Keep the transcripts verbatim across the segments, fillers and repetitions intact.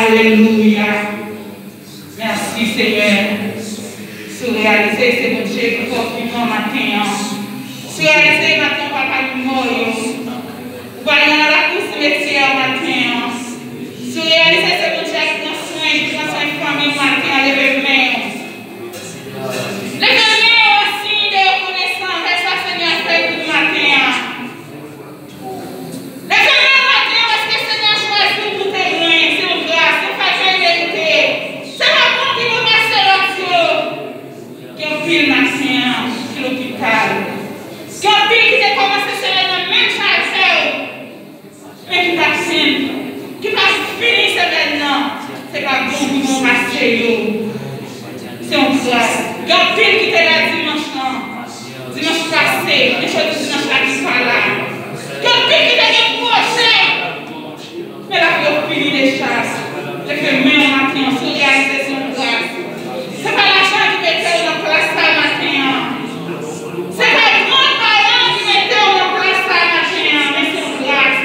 Alelouya. Mèsi, Senyè. Si w reyalize se Bondye ki fè w vivan maten an. Si w reyalize maten an, w pa pami mò yo. Ou pa nan lakou simetyè maten an. Si w reyalize se Bondye ki pran swen, ki pran swen fanmi w maten an, leve men w. Leve men w an siy de rekonesans anvè sa Senyè a fè pou w maten an. Leve men w maten an, paske Senyè a chwazi w pou temwen. Se yon gras, se yon favè imerite. Se pa moun ki pou pase lòt yo. Gen anpil maten an ki lopital. Gen anpil ki te kòmanse semèn nan menm jan avè w. Men ki pa fin, ki pa fini semèn nan, se pa bon pou nou pase yo. Se yon gras. Gen anpil ki te la dimanch lan, dimanch pase, men jodi dimanch la ki pa la. Gen anpil ki te gen pwojè, men lavi yo fini deja. Leve men w maten an, si w reyalize se yon gras. Se pa lajan ki mete w nan plas sa maten an. Se pa grann paran ki mete w nan plas sa maten an, men se yon gras.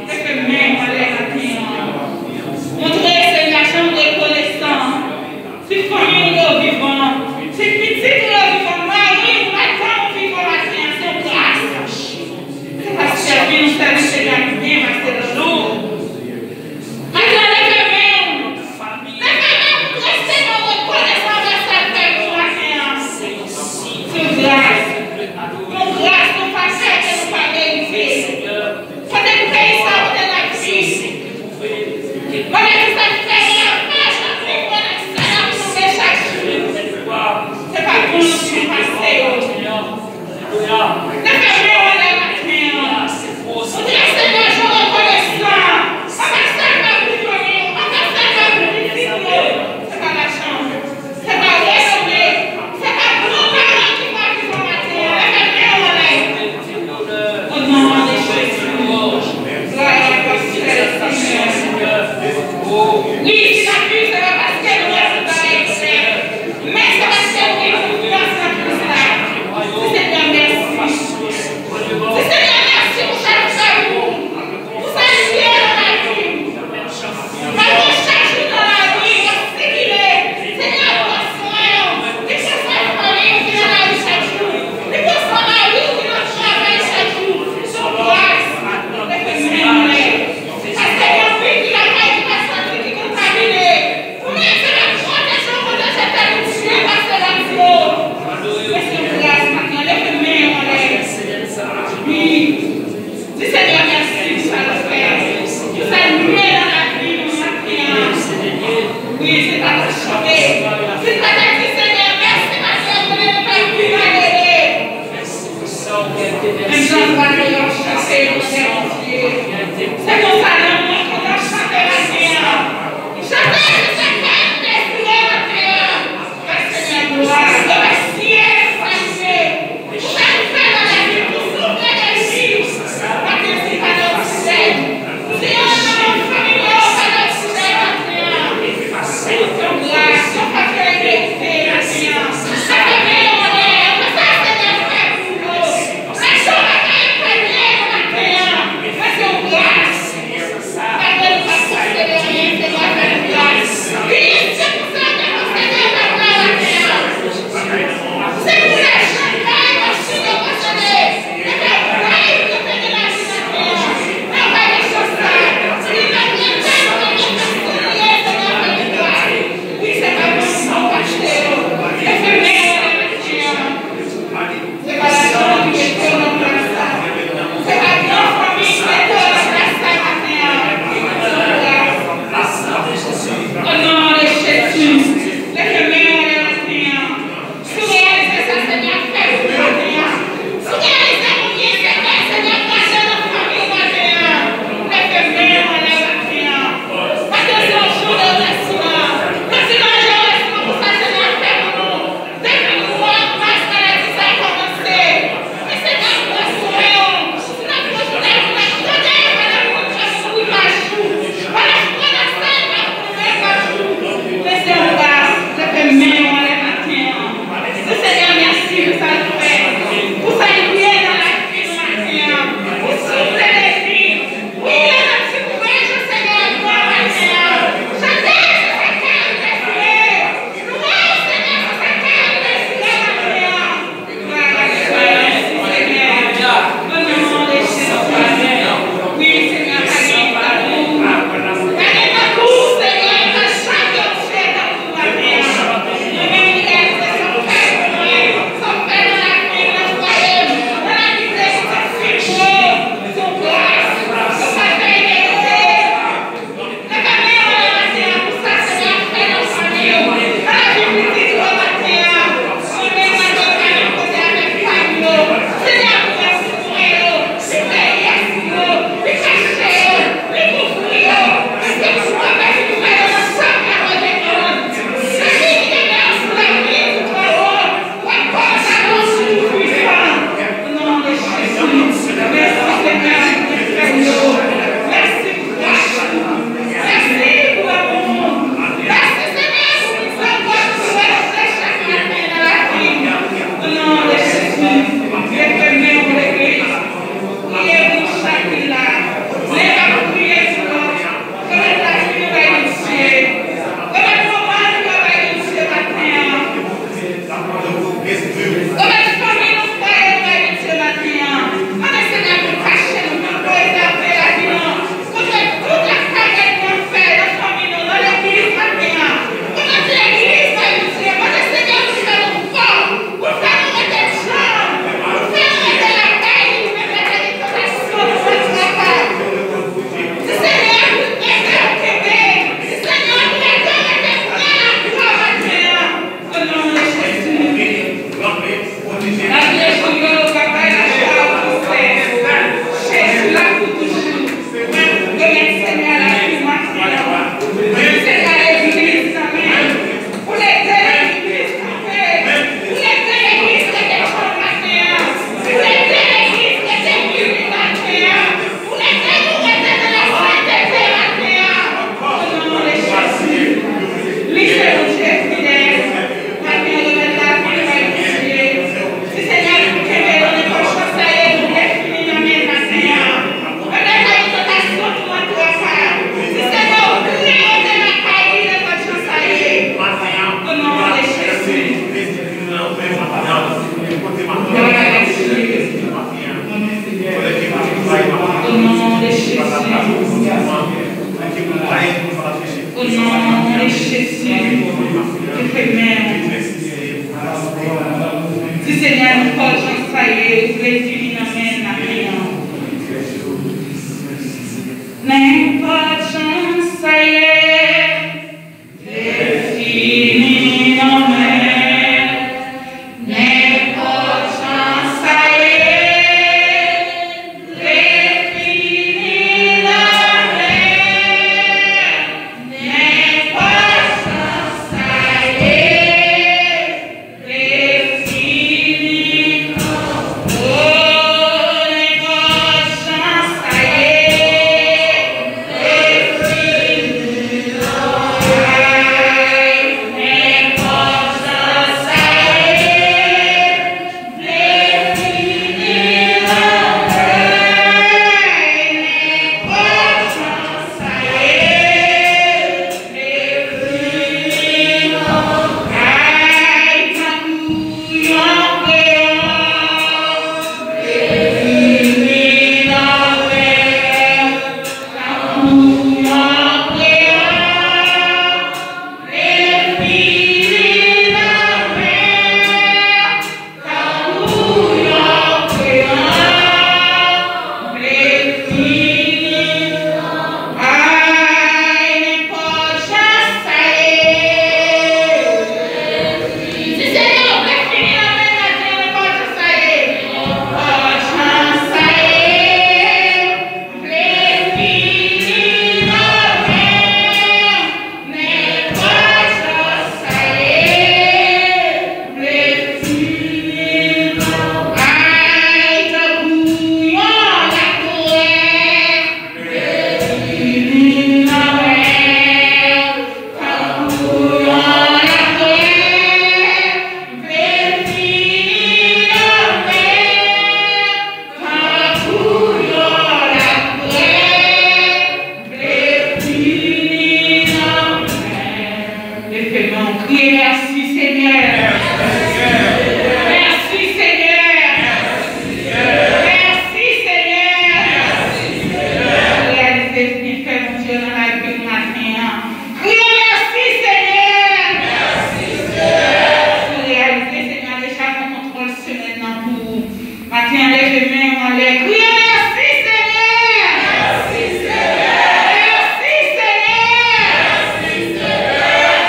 Leve men w anlè maten an. Montre Senyè a jan w rekonesan. Si fanmi w yo vivan, si pitit ou yo vivan, mari w, madanm ou vivan maten an, se yon gras. Se pa sèvi nou sèvi Senyè a ki byen pase lòt yo. Maten an, leve men w. Leve men w pou Senyè a rekonesan anvè sa l fè pou maten an. Se yon gras. Yon gras nou pa fè ke nou pa merite. Kote pou peyi sa, kote n ap viv. Maladi sa ki fè rapè chak jou pou n ap sèl ap tonbe chak jou. Se pa bon nou ki pase yo. Leve men w anlè maten an. Montre Senyè a jan w rekonesan. Anvè sa l fè pou fanmi w, anvè sa l fè pou pitit ou yo. Se pa lajan. Se pa renome. Se pa grann paran ki pa vivan maten an. Leve men w anlè. O non de Jezi. Glwa a pou Senyè. O non de Jezi, leve men w. Di Senyè, nenpòt jan sa ye, ou vle fini nan men n maten an. Nenpòt jan sa ye, vle fini nan men n. Nenpòt jan sa ye, vle fini nan men n. Nenpòt jan sa ye, vle fini nan men n. O, nenpòt jan sa ye, vle fini nan men n. Nenpòt jan sa ye, vle fini nan men n. Nenpòt jan sa ye, vle fini nan men n. Ay, tankou yon kreyon, vle fini nan men n. Tankou yon kreyon, vle fini nan men n. Tankou yon kreyon, vle fini. Ay, nenpòt jan sa ye. Si Senyè vle fini nan men n, nenpòt jan sa ye. Nenpòt jan sa ye, vle fini nan men n. Nenpòt jan sa ye, vle fini nan men n. Ay, tankou yon lapriyè, vle fini nan men n. Tankou yon lapriyè, vle fini nan men n. Tankou yon lapriyè, vle fini nan men n. Leve men w, kriye, mèsi, Senyè. Mèsi, Senyè. Mèsi, Senyè. Reyalize byenfè Bondye nan lavi nou maten an. Kriye, mèsi, Senyè. Mèsi, Senyè. Reyalize Senyè deja pran kontwòl semèn nan pou ou. Maten an, leve men w anlè, kriye, mèsi, Senyè! Mèsi, Senyè!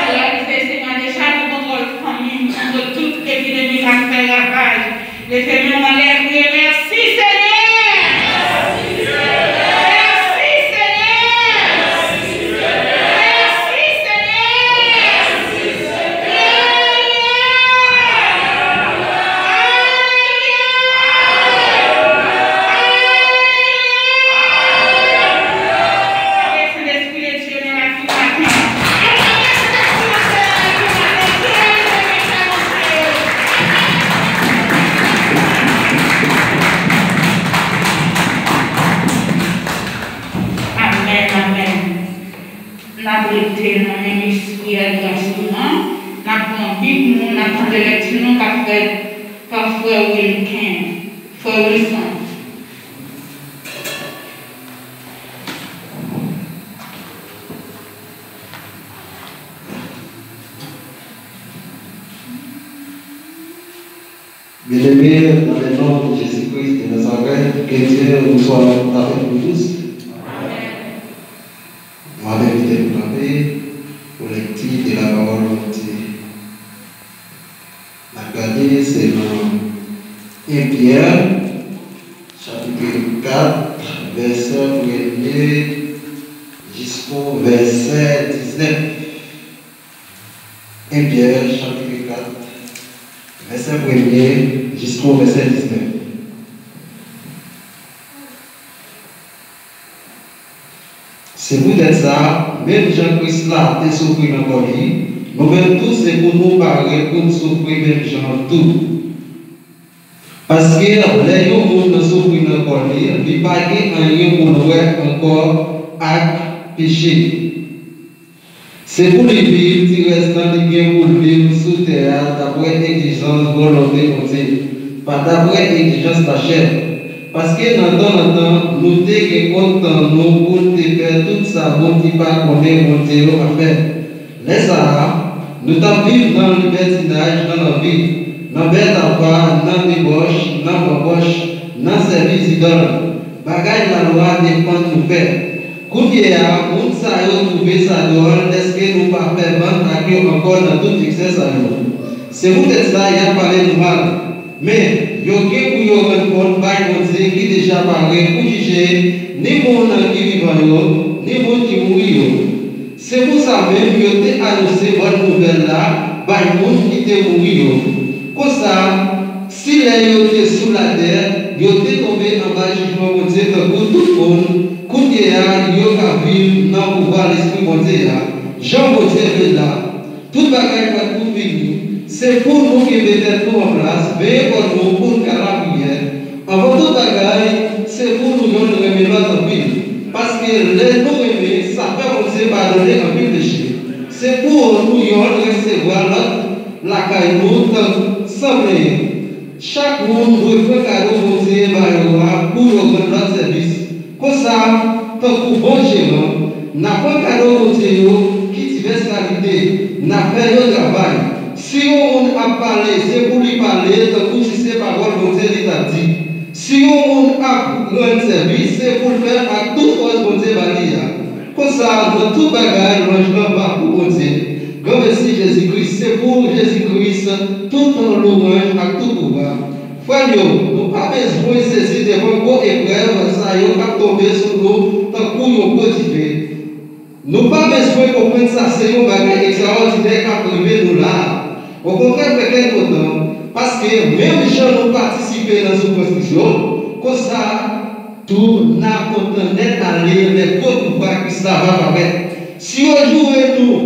Reyalize Senyè deja pran kontwòl fanmi m kont tout epidemi k ap fè ravaj. Leve men w anlè, kriye, mèsi, Senyè! Mèsi, Senyè! Mèsi, Senyè! Amèn, amèn. N ap rete nan menm espri adorasyonn nan. N ap pran Bib nou, n ap tande lèkti nou k ap fèt pa frè Wilken, frè Wilson. Byeneme, nan le non de Jezi Kris de Nazarèt, ke Dye resevwa avèk nou tous. Amèn. Nou ap envite nou kanpe pou lèkti de la pawòl de Dye. N ap gade, se nan en Pyè, chapit kat, vèsè premye jisko vèsè diznèf. En Pyè, chapit kat, vèsè premye jisko vèsè diznèf. Se poutèt sa, menm jan Kris la te soufri nan kò li, nou menm tou se pou nou pare pou n soufri menm jan an tou. Paske lè yon moun soufri nan kò li, li pa gen anyen pou l wè ankò ak peche. Se pou li viv ti rès tan li gen pou l viv sou tè a dapre egzijans volonte Bondye, pa dapre egzijans lachè. Paske nan tan lontan, nou te gen kont tan nou pou n te fè tout sa moun ki pa konnen Bondye yo ap fè. Lè sa a, nou t ap viv nan libètinaj, nan lanvi, nan bèl afwa, nan debòch, nan banbòch, nan sèvis zidòl, bagay lalwa te fann nou fè. Kounye a, moun sa yo twouve sa dwòl dèske nou pa fè vant ak yo ankò nan tout eksè sa yo. Se poutèt sa y ap pale nou mal. Men, yo gen pou yo rann kont bay Bondye ki deja pare pou jije ni moun ki vivan yo, ni moun ki mouri yo. Se pou sa menm yo te anonse bòn nouvèl la bay moun ki te mouri yo. Konsa, si lè yo te sou latè, yo te tonbe anba jijman Bondye tankou tout moun, kounye a yo ka viv nan pouvwa Lespri Bondye a, jan Bondye vle l la. Tout bagay prèt pou fini. Se pou nou kenbe tèt nou an plas, veye kò nou pou n ka lapriyè. Anvan tout bagay, se pou nou yonn renmen lòt anpil. Paske lè nou renmen, sa fè Bondye padone anpil peche. Se pou nou yonn resevwa lòt lakay nou tan san plenyen. Chak moun dwe pran kado Bondye ba yo a pou yo rann lòt sèvis. Konsa, tankou bon jeran, n a pran kado Bondye yo ki divès kalite, n a fè yo travay. Si yon moun ap pale, se pou li pale tankou si se pawòl Bondye li t ap di. Si yon moun ap rann sèvis, se pou l fè l ak tout fòs Bondye ba li a. Konsa, nan tout bagay, lwanj lan va pou Bondye. Granmèsi Jezi Kris, se pou Jezi Kris tout lwanj ak tout pouvwa. Frè m yo, nou pa bezwen sezi devan gwo eprèv sa yo k ap tonbe sou nou tankou yon gwo dife. Nou pa bezwen konprann sa se yon bagay egztraòdinè k ap rive nou la a. Okontrè, fè kè n kontan, paske menm jan nou patisipe nan soufrans Kris yo, konsa tou n a kontan nèt ale lè gwo pouvwa Kris la va parèt. Si yo joure nou,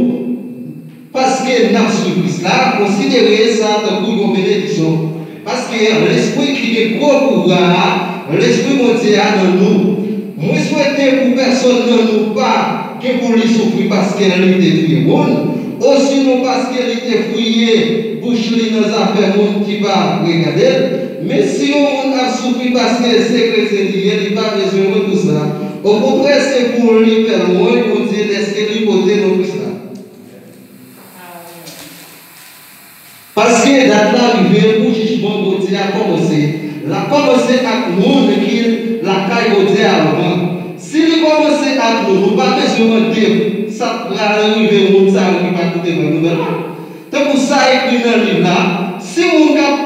paske n ap swiv Kris la, konsidere sa tankou yon benediksyon, paske Lespri ki gen gwo pouvwa a, Lespri Bondye a nan nou. Mwen swete pou pèsonn nan nou pa gen pou li soufri paske li te touye moun, osinon paske li te fouye bouch li nan zafè moun ki pa regade l. Men si yon moun ap soufri paske se kretyen li ye, li pa bezwen wont pou sa. Okontrè, se pou li fè lwanj Bondye dèske li pote non Kris la. Paske dat la rive pou jijman Bondye a kòmanse. L ap kòmanse ak moun ki lakay Bondye a anvan. Si li kòmanse ak nou, nou pa bezwen mande sa k pral rive moun sa yo ki pa koute bòn nouvèl la. Tankou sa ekri nan liv la, si moun k ap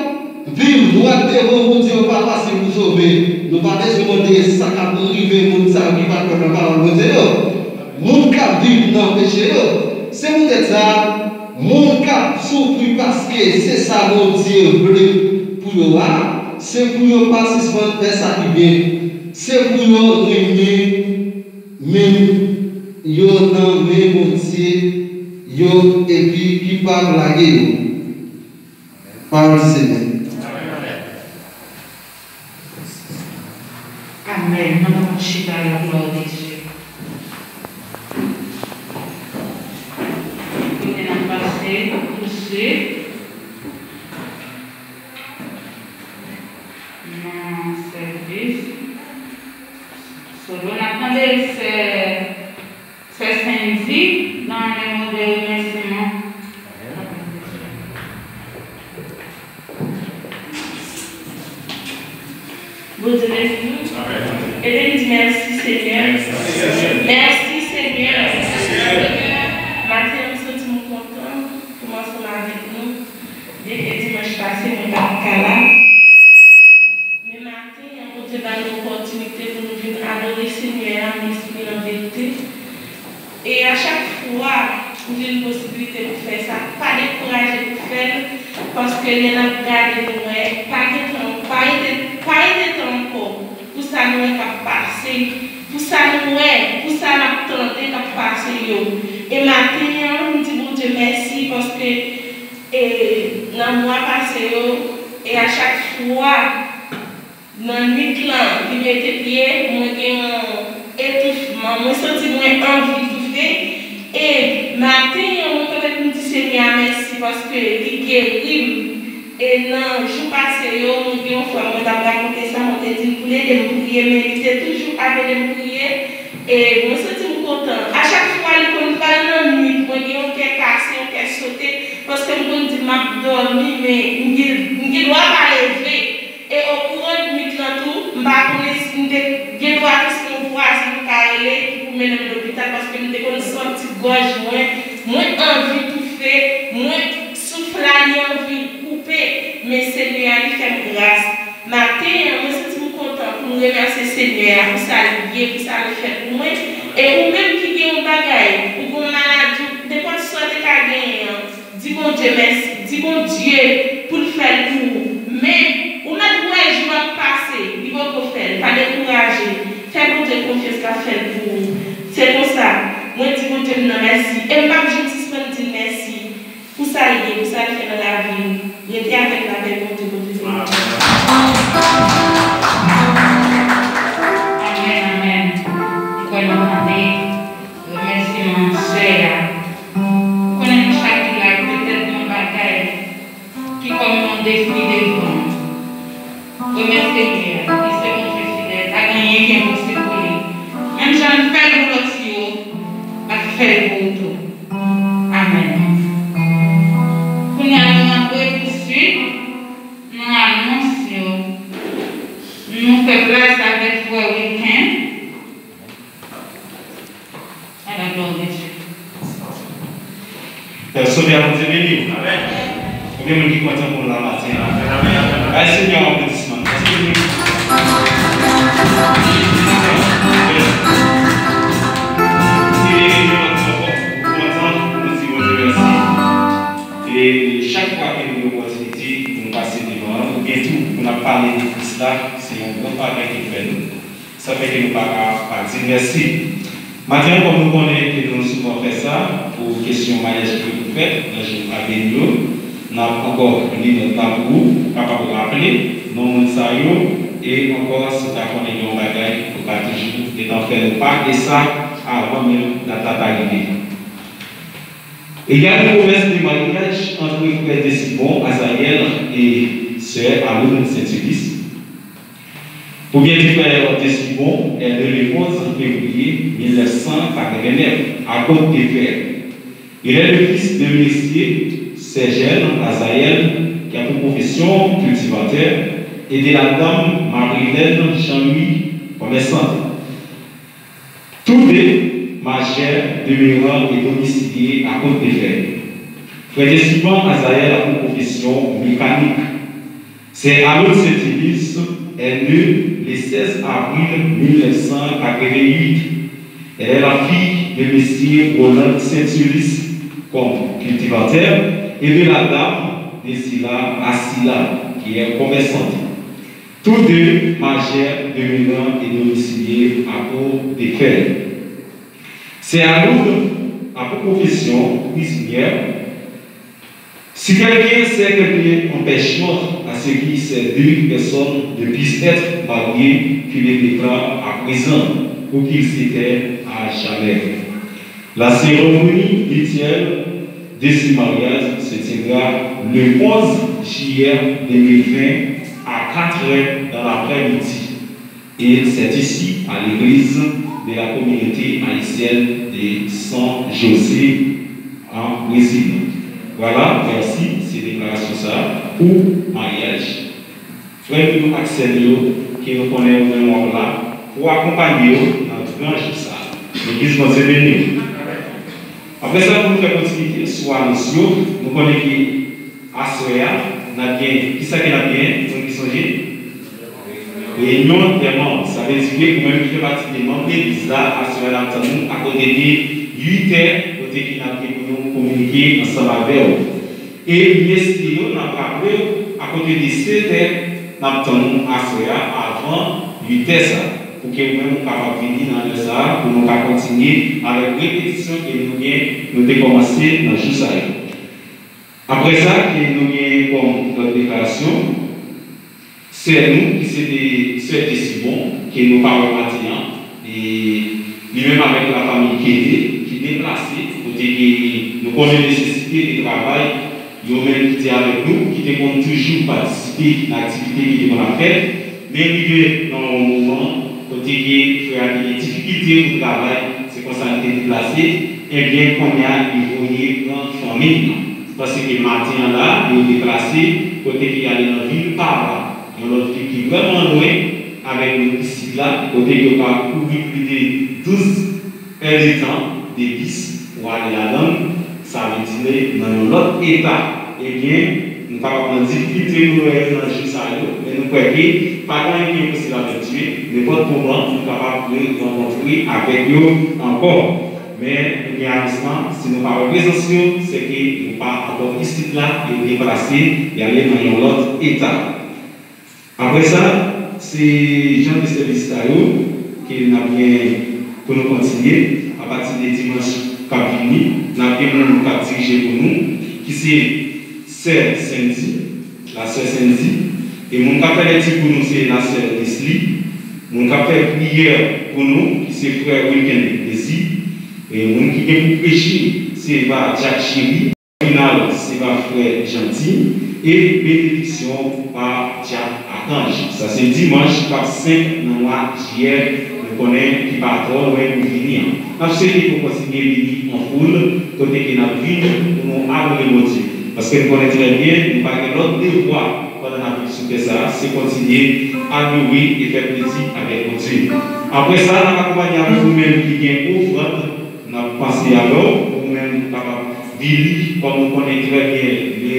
viv dwat devan Bondye yo pa fasil pou sove, nou pa bezwen mande sa k ap rive moun sa yo ki pa kwè nan pawòl Bondye yo, moun k ap viv nan peche yo. Se poutèt sa, moun k ap soufri paske se sa Bondye vle pou yo a, se pou yo pa sispann fè sa ki byen. Se pou yo renmen menm yo nan men Bondye yo epi ki p ap lage yo. Pawòl Senyè. Amèn. Ann nou chita la glwa de Dye. Kounye a n ap pase touswit nan sèvis solo. N ap tande sè Sè Sendy, nan le mo de remèsiman. Bondye beni nou. Ede n di mèsi, Senyè. Mèsi, Senyè. Maten an, m santi m kontan pou m ansanm avèk nou. Byenke dimanch pase, mwen pa t ka la. Men maten an, Bondye ba nou opòtinite pou nou vin adore Senyè a an espri, an verite. E a chak fwa ou jwenn posiblite pou fè sa, pa dekouraje pou fè l, paske lè n ap gade, nou wè, pa gen tan, pa rete, pa rete tan ankò pou sa nou wè k ap pase, pou sa nou wè, pou sa n ap tande k ap pase yo. E maten an, m di Bondye mèsi, paske, e, nan mwa pase yo, e a chak fwa, nan nwit lan, li mete pye, mwen gen yon etoufman, mwen santi mwen anvi toufe. E maten an, mwen pèmèt m di Senyè a mèsi paske li geri m. E nan jou pase yo, mwen gen yon frè mwen t ap rakonte sa, mwen te di l pou l ede m priye, men li te toujou ap ede m priye. E mwen santi m kontan. A chak fwa li konn pral nan nwit, mwen gen yon kè kase, yon kè sote, paske m konn di m ap dòmi, men m gen, m gen dwa pa leve. E okouran nwit lan tou, m pa konnen si m te gen dwa tou si yon vwazen m ka rele ki pou mennen m lopital, paske m te konn santi gòj mwen, mwen anvi toufe, mwen souf la li anvi koupe, men Senyè a li fè m gras. Maten an, mwen santi m kontan pou m remèsye Senyè a pou sa li ye, pou sa li fè pou mwen. E ou menm ki gen yon bagay, ou gen yon maladi, nenpòt sa w te ka genyen an, di Bondye mèsi, di Bondye pou l fè l pou ou. Men, ou mèt wè jou ap pase, li poko fè l, pa dekouraje. Fè Bondye konfyans, l ap fè l pou ou. Se konsa, mwen di Bondye m nan mèsi, e m p ap janm sispann di l mèsi. Pou sa l ye, pou sa l fè nan lavi m. Rete avèk lapè Bondye, Bondye beni nou. Amèn, amèn. M kwè nou tande remèsiman sè a. M konnen nou chak ki la, petèt gen yon bagay ki kòm yon defi devan nou. Remèsye Senyè a, li se Bondye fidèl, pa gen anyen ki enposib pou li. Menm jan l fè l pou lòt yo, l ap fè l pou ou tou. Amèn. Kounye a, nou rantre tousuit nan anons yo. Nou fè plas avèk frè Wilken. A la glwa de Dye. Pè Sovè a, Bondye beni w. Konbyen moun ki kontan pou nou la maten an? Bay Senyè yon aplodisman. Èske nou kontan pou nou di Bondye mèsi? E chak fwa ke nou gen opòtinite pou nou pase devan l, oubyen tou pou n ap pale de Kris la, se yon gran favè ke l fè nou. Sa fè ke nou pa ka pa di l mèsi. Maten an, kòm nou konnen ke nou souvan fè sa, pou kesyon maryaj ki pou fèt nan jou k ap vini yo, n ap ankò li nòt la pou ou kapab raple non moun sa yo, e ankò, si w ta konnen gen yon bagay, ou ka toujou gentan fè l pa de sa avan menm dat la ta rive. Il y a une promesse de mariage entre frère Desibon Azayèl et sœur Alone Saint-Ulysse. Pour bien dire, frère Desibon est né le onze février mille neuf cent quatre-vingt-neuf à Côte-de-Fer. Il est le fils de monsieur Sergène Azayèl, qui a pour profession cultivateur, et de la dame Marilène Jean-Louis, commerçante. Tous deux majeurs demeurant et domiciliés à Côte-de-Fer. Frère Desibon Azayèl a pour profession mécanique. Sœur Alone Saint-Ulysse est née le seize avril mille neuf cent quatre-vingt-huit. Elle est la fille de monsieur Roland Saint-Ulysse comme cultivateur et de la dame Desila Asila, qui est commerçante. Tous deux majeurs demeurant et domiciliés à Côte-de-Fer. Sœur Alone a pour profession cuisinière. Si quelqu'un sait quelqu'un empêchera à ce que ces deux personnes ne puissent être mariées, qu'il le déclare à présent ou qu'il s'éteint à jamais. La cérémonie rituelle de ce mariage se tiendra le onze juillet deux mille vingt à quatre heures dans l'après-midi. Et c'est ici, à l'église de la communauté haïtienne de San José, en Brésil. Voilà, mèsi, se deklarasyon sa a pou maryaj. Frè nou yo ak sè nou yo, ke nou konnen yo menm w ap la, pou akonpanye yo nan gran jou sa a. Legliz Bondye beni w. Apre sa, pou nou fè kontinite sou anons yo, nou konnen ke aswè a, n ap gen, kisa ke n ap gen, moun ki sonje? Reyinyon dè manm. Sa vle di ke ou menm ki fè pati de manm legliz la, aswè a n ap tann ou akote de uit è, kote ke n ap gen pou nou kominike ansanm avè w. E mesye yo, n ap raple w, akote de sèt è, n ap tann ou aswè a avan uit è sa, pou ke ou menm ou kapab vini nan lè sa a, pou nou ka kontinye avèk repetisyon ke nou gen, nou te kòmanse nan jou sa yo. Apre sa, ke nou gen kòm lòt deklarasyon, sè nou, ki se te sè Desibon, ke nou pa wè maten an, e li menm avèk lafanmi Kele, ki deplase, kote ke nou konnen nesesite de travay, Yo menm ki te avèk nou, ki te konn toujou patisipe nan aktivite ki te konn ap fèt, men rive nan yon moman kote ke frè a te gen difikilte pou travay, se konsa li te deplase, ebyen, kounye a, li voye pran fanmi l. Paske maten an la, yo deplase, kote ke y ale nan vil Pava, yon lòt vil ki vrèman lwen avèk nou isit la, kote ke yo ka kouri plis de douz èdtan de bis pou ale ladan l, sa vle di nan yon lòt eta. Ebyen, nou kapab nan difikilte pou nou wè yo nan jou sa yo, men nou kwè ke pa gen anyen ki enposib avèk Dye. Nenpòt moman, nou kapab re-rankontre avèk yo ankò. Men, nou gen anonsman, si nou pa wè prezans yo, se ke yo pa ankò isit la, yo deplase, y ale nan yon lòt eta. Apre sa, se jan de sèvis sa yo ke n ap gen pou nou kontinye. Apati de dimanch k ap vini, n ap gen moun k ap dirije pou nou, ki se sè Sendy, la sè Sendy. E moun k ap fè lekti pou nou, se la sè Leslie. Moun k ap fè priyè pou nou, ki se frè Wilken Désir. E moun ki gen pou preche, se va Jack Chéry. Final, se pa frè Janti, e benediksyon pa dyak Akanj. Sa se dimanch k ap senk nan mwa jiyè, nou konnen ki pa twò lwen pou vini an. N ap swete pou kontinye vini an foul, kote ke n ap vini pou nou adore Bondye. Paske nou konnen trè byen, nou pa gen lòt devwa pandan n ap viv sou tè sa a, se kontinye adore e fè plezi avèk Bondye. Apre sa, n ap akonpanye avèk ou menm ki gen ofrann, n ap panse avè w, pou ou menm ou kapab vini, kòm nou konnen trè byen, le,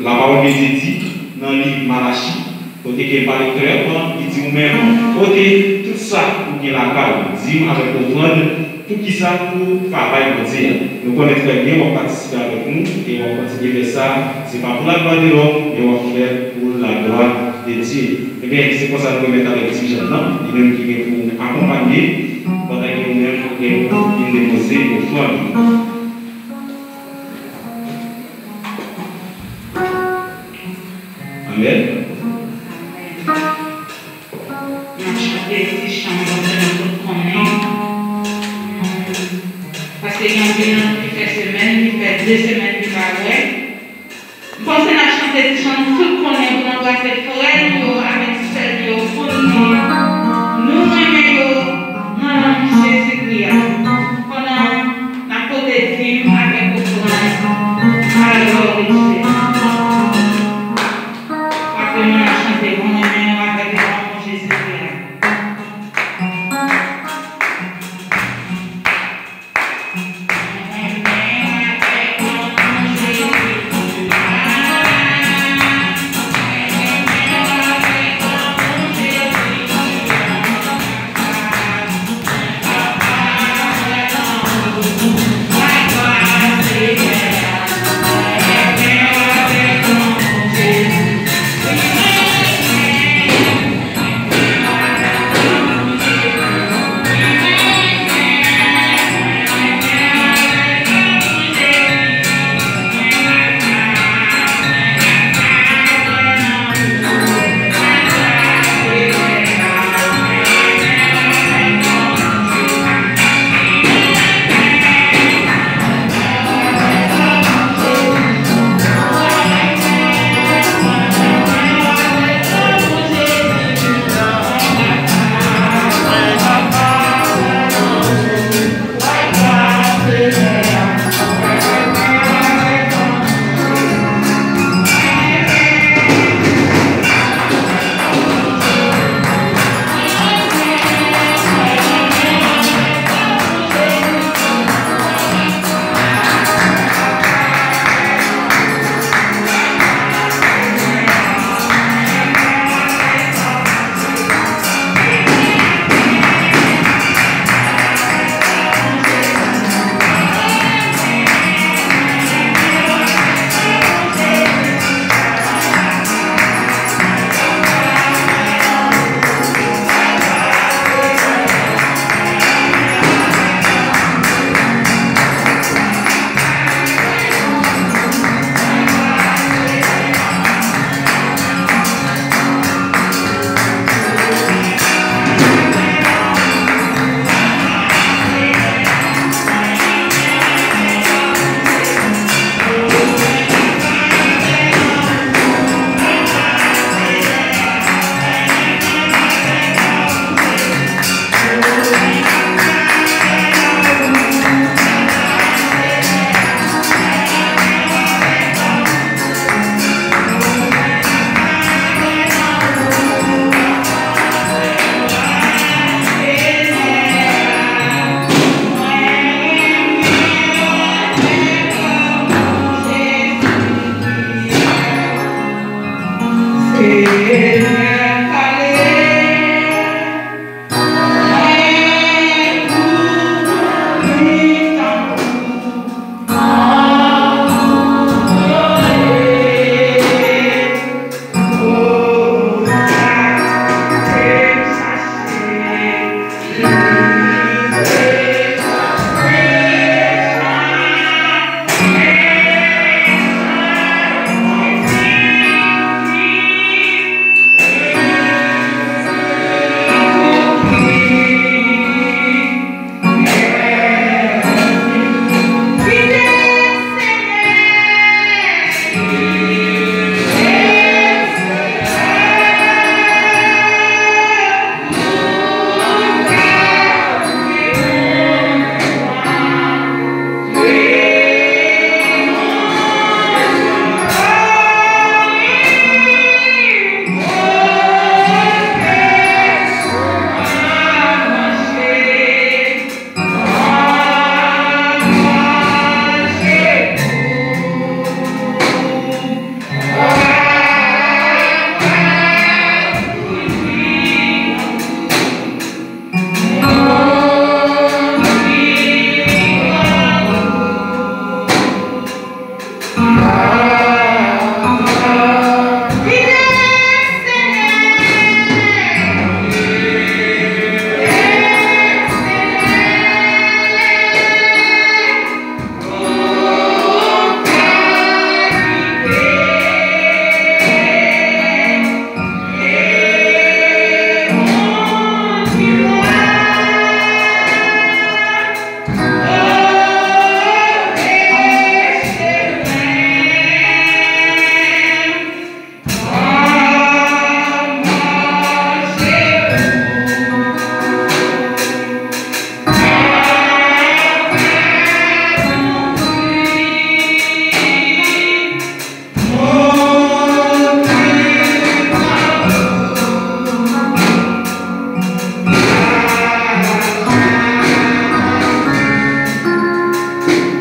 la parole de Dieu di, nan liv Malachi, kote ke l pale klèman, li di ou menm, pote tout sa ou gen lakay ou, dim avèk ofrann, poukisa pou travay Bondye a. Nou konnen trè byen, w ap patisipe avèk nou, e w ap kontinye fè sa, se pa pou laglwa de lòm, men w ap fè pou laglwa de Dye. Ebyen, se konsa nou remèt avèk ti jèn nan, li menm ki gen pou akonpanye, pandan ke ou menm ou gen pou vin depoze ofrann ou. Amèn. N ap chante ti chan konsa nou tout konnen. Paske gen anpil nan nou ki fè semèn, ki fè de semèn ki pa wè. M panse n ap chante ti chan nou tout konnen pou n anbrase frè nou yo avèk sè nou yo pou n di nou renmen yo nan non Jezikri a. Pandan n ap pote dim avèk ofrann a la glwa de Dye. Paske nou ap chante nou renmen yo avèk lanmou Jezikri a.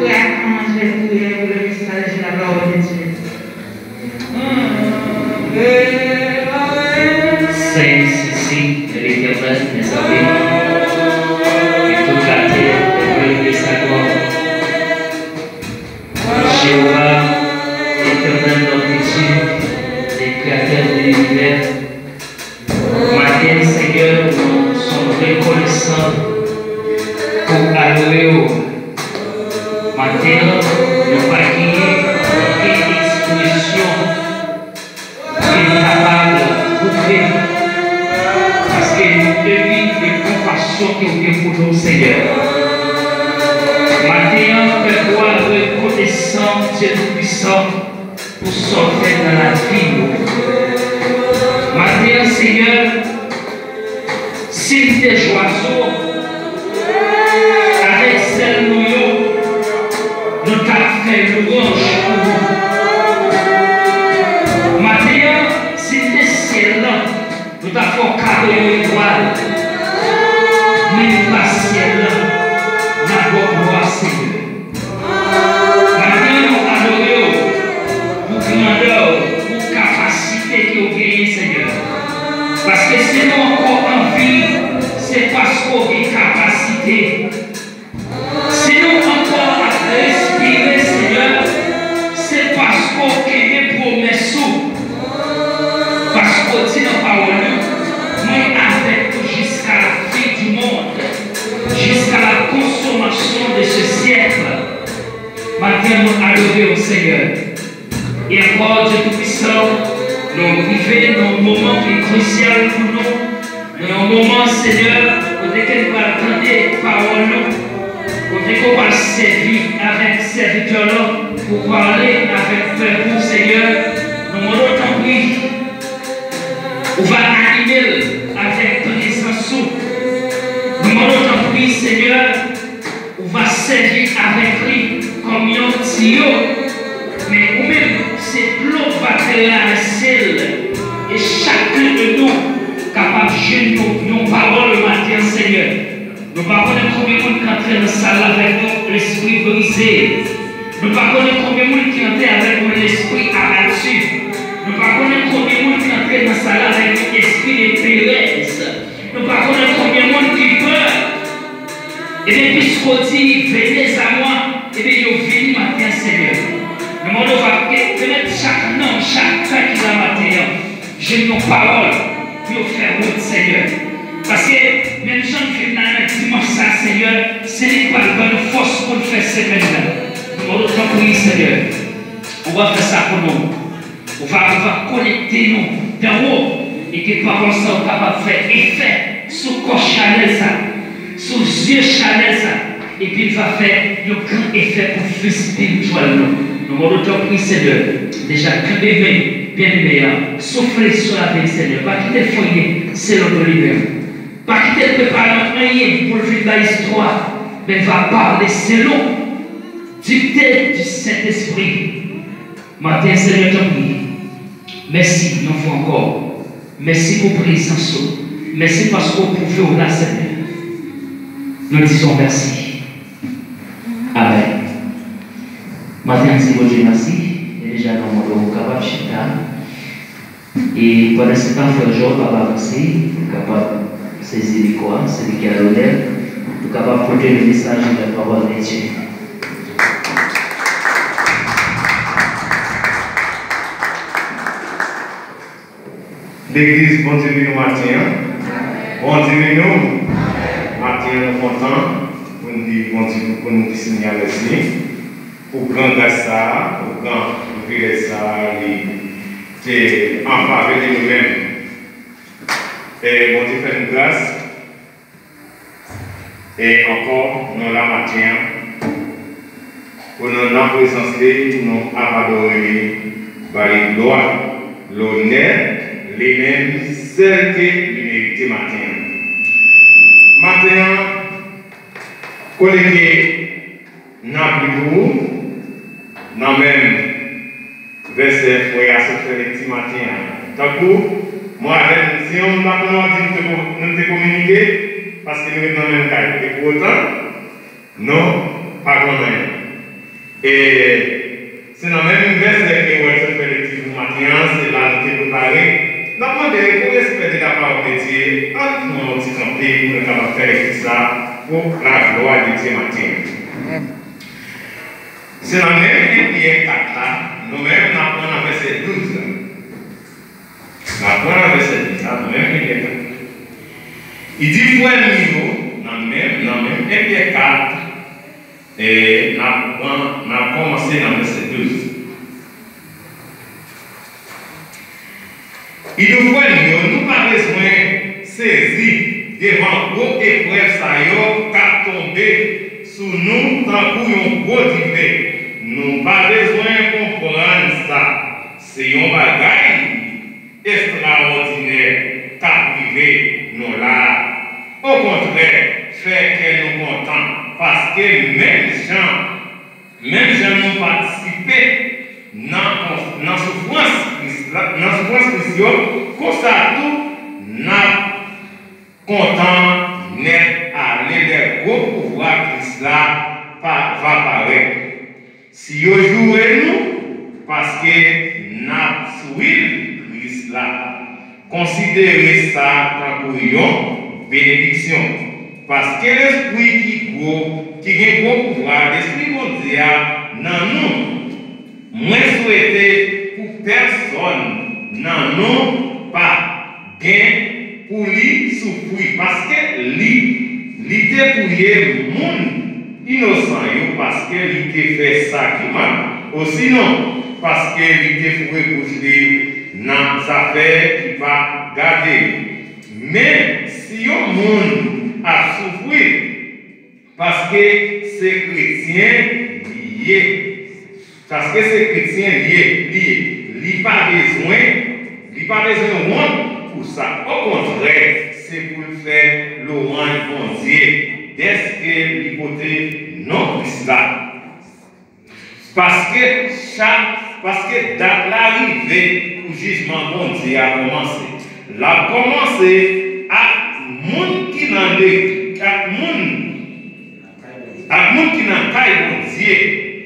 Frè ak mè, je priye pou le mesaj de la parole de Dieu. Saints, ici, l'Éternel, mes amis, et toute la terre est pleine de sa gloire. Jéhovah, l'Éternel, notre Dieu, le Créateur de l'univers, maten an, Senyè, nou sonn rekonesan pou adore w. Maten an, nou pa genyen okenn ekspresyon pou n kapab bouke, paske nou epi de konpasyon ke w gen pou nou, Senyè. Maten an, pèp ou a rekonesan, Dye Toupisan, pou sa w fè nan lavi nou. Maten an, Senyè, si n te zwazo, avèk zèl nou yo, nou t ap fè lwanj pou ou. Maten an, si n te syèl lan, nou t ap fè w kado yon etwal. Men nou pa syèl lan, n ap ba w glwa, Senyè. Maten an, nou adore w pou grandè w, pou kapasite ke w genyen, Senyè. Paske si nou ankò an vi, se paske w gen kapasite. Si nou ankò ap respire, Senyè, se paske w kenbe pwomès ou. Paske w di nan pawòl ou, mwen avèk ou jiska la fin du monde, jusqu'à la consommation de ce siècle. Maten an, nou adore w, Senyè. E ankò, Dye Toupisan, nou rive nan yon moman ki krisyal pou nou. Nan yon moman, Senyè, kote ke nou pral tande pawòl ou, kote ke w pral sèvi avèk sèvitè w lan pou pale avèk pèp ou, Senyè. Nou mande w, tanpri, ou va anime l avèk prezans ou. Nou mande w, tanpri, Senyè, ou va sèvi avèk li kòm yon tiyo, men ou menm, se dlo k va travèse l, e chak de nou kapab jwenn yon, yon pawòl maten an, Senyè. Nou pa konnen konbyen moun ki antre nan sal la avèk yon lespri brize. Nou pa konnen konbyen moun ki antre avèk yon lespri abati. Nou pa konnen konbyen moun ki antre Nan sa la, avèk yon espri de perèz. Nou pa konnen konbyen moun ki pè. Ebyen, piske w di, venez à moi, ebyen, yo vini maten an, Senyè. Nan mòd ou va pèmèt chak nanm, chak kè ki la maten an, jwenn yon pawòl pou yo fè wout, Senyè. Paske, menm jan n vin la nan dimanch sa, Senyè, se li k pral ban nou fòs pou n fè semèn nan. Nan mòd ou, tanpri, Senyè, ou va fè sa pou nou. Ou va, ou va konekte nou danwo, e ke pawòl sa yo kapab fè efè sou kò chanèl sa, sou zye chanèl sa, epi l va fè yon gran efè pou vi espirityèl nou. Nou mande w tanpri, Senyè, deja kenbe men byeneme a, soufle sou lavi l, Senyè. Pa kite l fwenye selon nou li menm. Pa kite l prepare anyen pou l vin bay istwa, men l va pale selon dikte di Sentespri. Maten, Senyè, tanpri. Mèsi yon fwa ankò. Mèsi pou prezans ou. Mèsi paske w pwouve w la, Senyè. Nou dizon mèsi. Amèn. Maten an, di Bondye mèsi. E deja, nan mòd ou kapab chita. E pandan se tan, frè Job ap avanse, pou l kapab sezi mikwo a, se li ki a lonè, pou l kapab pote le message de la parole de Dieu. Legliz, Bondye beni w maten an. Bondye beni w. Maten an, nou kontan pou n di Bondye, pou nou di Senyè a mèsi pou gran gras sa a, pou gran privilèj sa a li te an favè de nou menm. E Bondye fè nou gras. E ankò, nou la maten an, pou nou nan prezans li, pou nou ap adore li, ba li glwa, lonè, li menm sèl ke li merite maten an. Maten an, kote ke n ap li pou ou, nan menm vèsè frè a sot fè lekti maten an. Tankou mwen avè l, si yon moun pa konn wè, di nou te ko-, nou te kominike, paske nou ret nan menm kay. E pou otan, nou pa konn anyen. E se nan menm vèsè ke wè l sot fè lekti pou maten an, se la nou te prepare. N ap mande pou respè de la parole de Dieu, ann pran yon ti kanpe pou nou kapab fè lekti sa pou la gloire de Dieu maten an. Amèn. Se nan menm Ebreyè kat la, nou menm n ap pran nan vèsè douz la. N ap pran nan vèsè douz la, nou menm Ebreyè kat la. Li di, frè m yo, nan menm, nan menm Ebreyè kat, e n ap pran, n ap kòmanse nan vèsè douz. Li di, frè m yo, nou pa bezwen sezi devan gwo eprèv sa yo k ap tonbe sou nou tankou yon gwo dife. Nou pa bezwen konprann sa. Se yon bagay estrawòdinè k ap rive nou la a. Okontrè, fè kè nou kontan, paske menm jan Menm jan nou patisipe nan, nan soufrans Kris la, nan soufrans Kris yo, konsa tou n ap kontan nèt ale lè gwo pouvwa Kris la pa, va parèt. Si yo joure nou paske n ap swiv Kris la, konsidere sa tankou yon benediksyon, paske Lespri ki gwo, ki gen gwo pouvwa, Lespri Bondye a nan nou. Mwen swete pou pèsonn nan nou pa gen pou li soufri, paske li, li te touye moun inosan yo, paske li te fè sa ki mal, osinon, paske li te foure bouch li nan zafè ki pa gade li. Men, si yon moun ap soufri, paske se kretyen li ye, paske se kretyen li ye, li ye, li pa bezwen, li pa bezwen wont pou sa. Okontrè, se pou l fè lwanj Bondye dèske li pote non Kris la. Paske chak, paske dat la rive pou jijman Bondye a kòmanse. L ap kòmanse ak moun ki nan legliz, ak moun, ak moun ki nan kay Bondye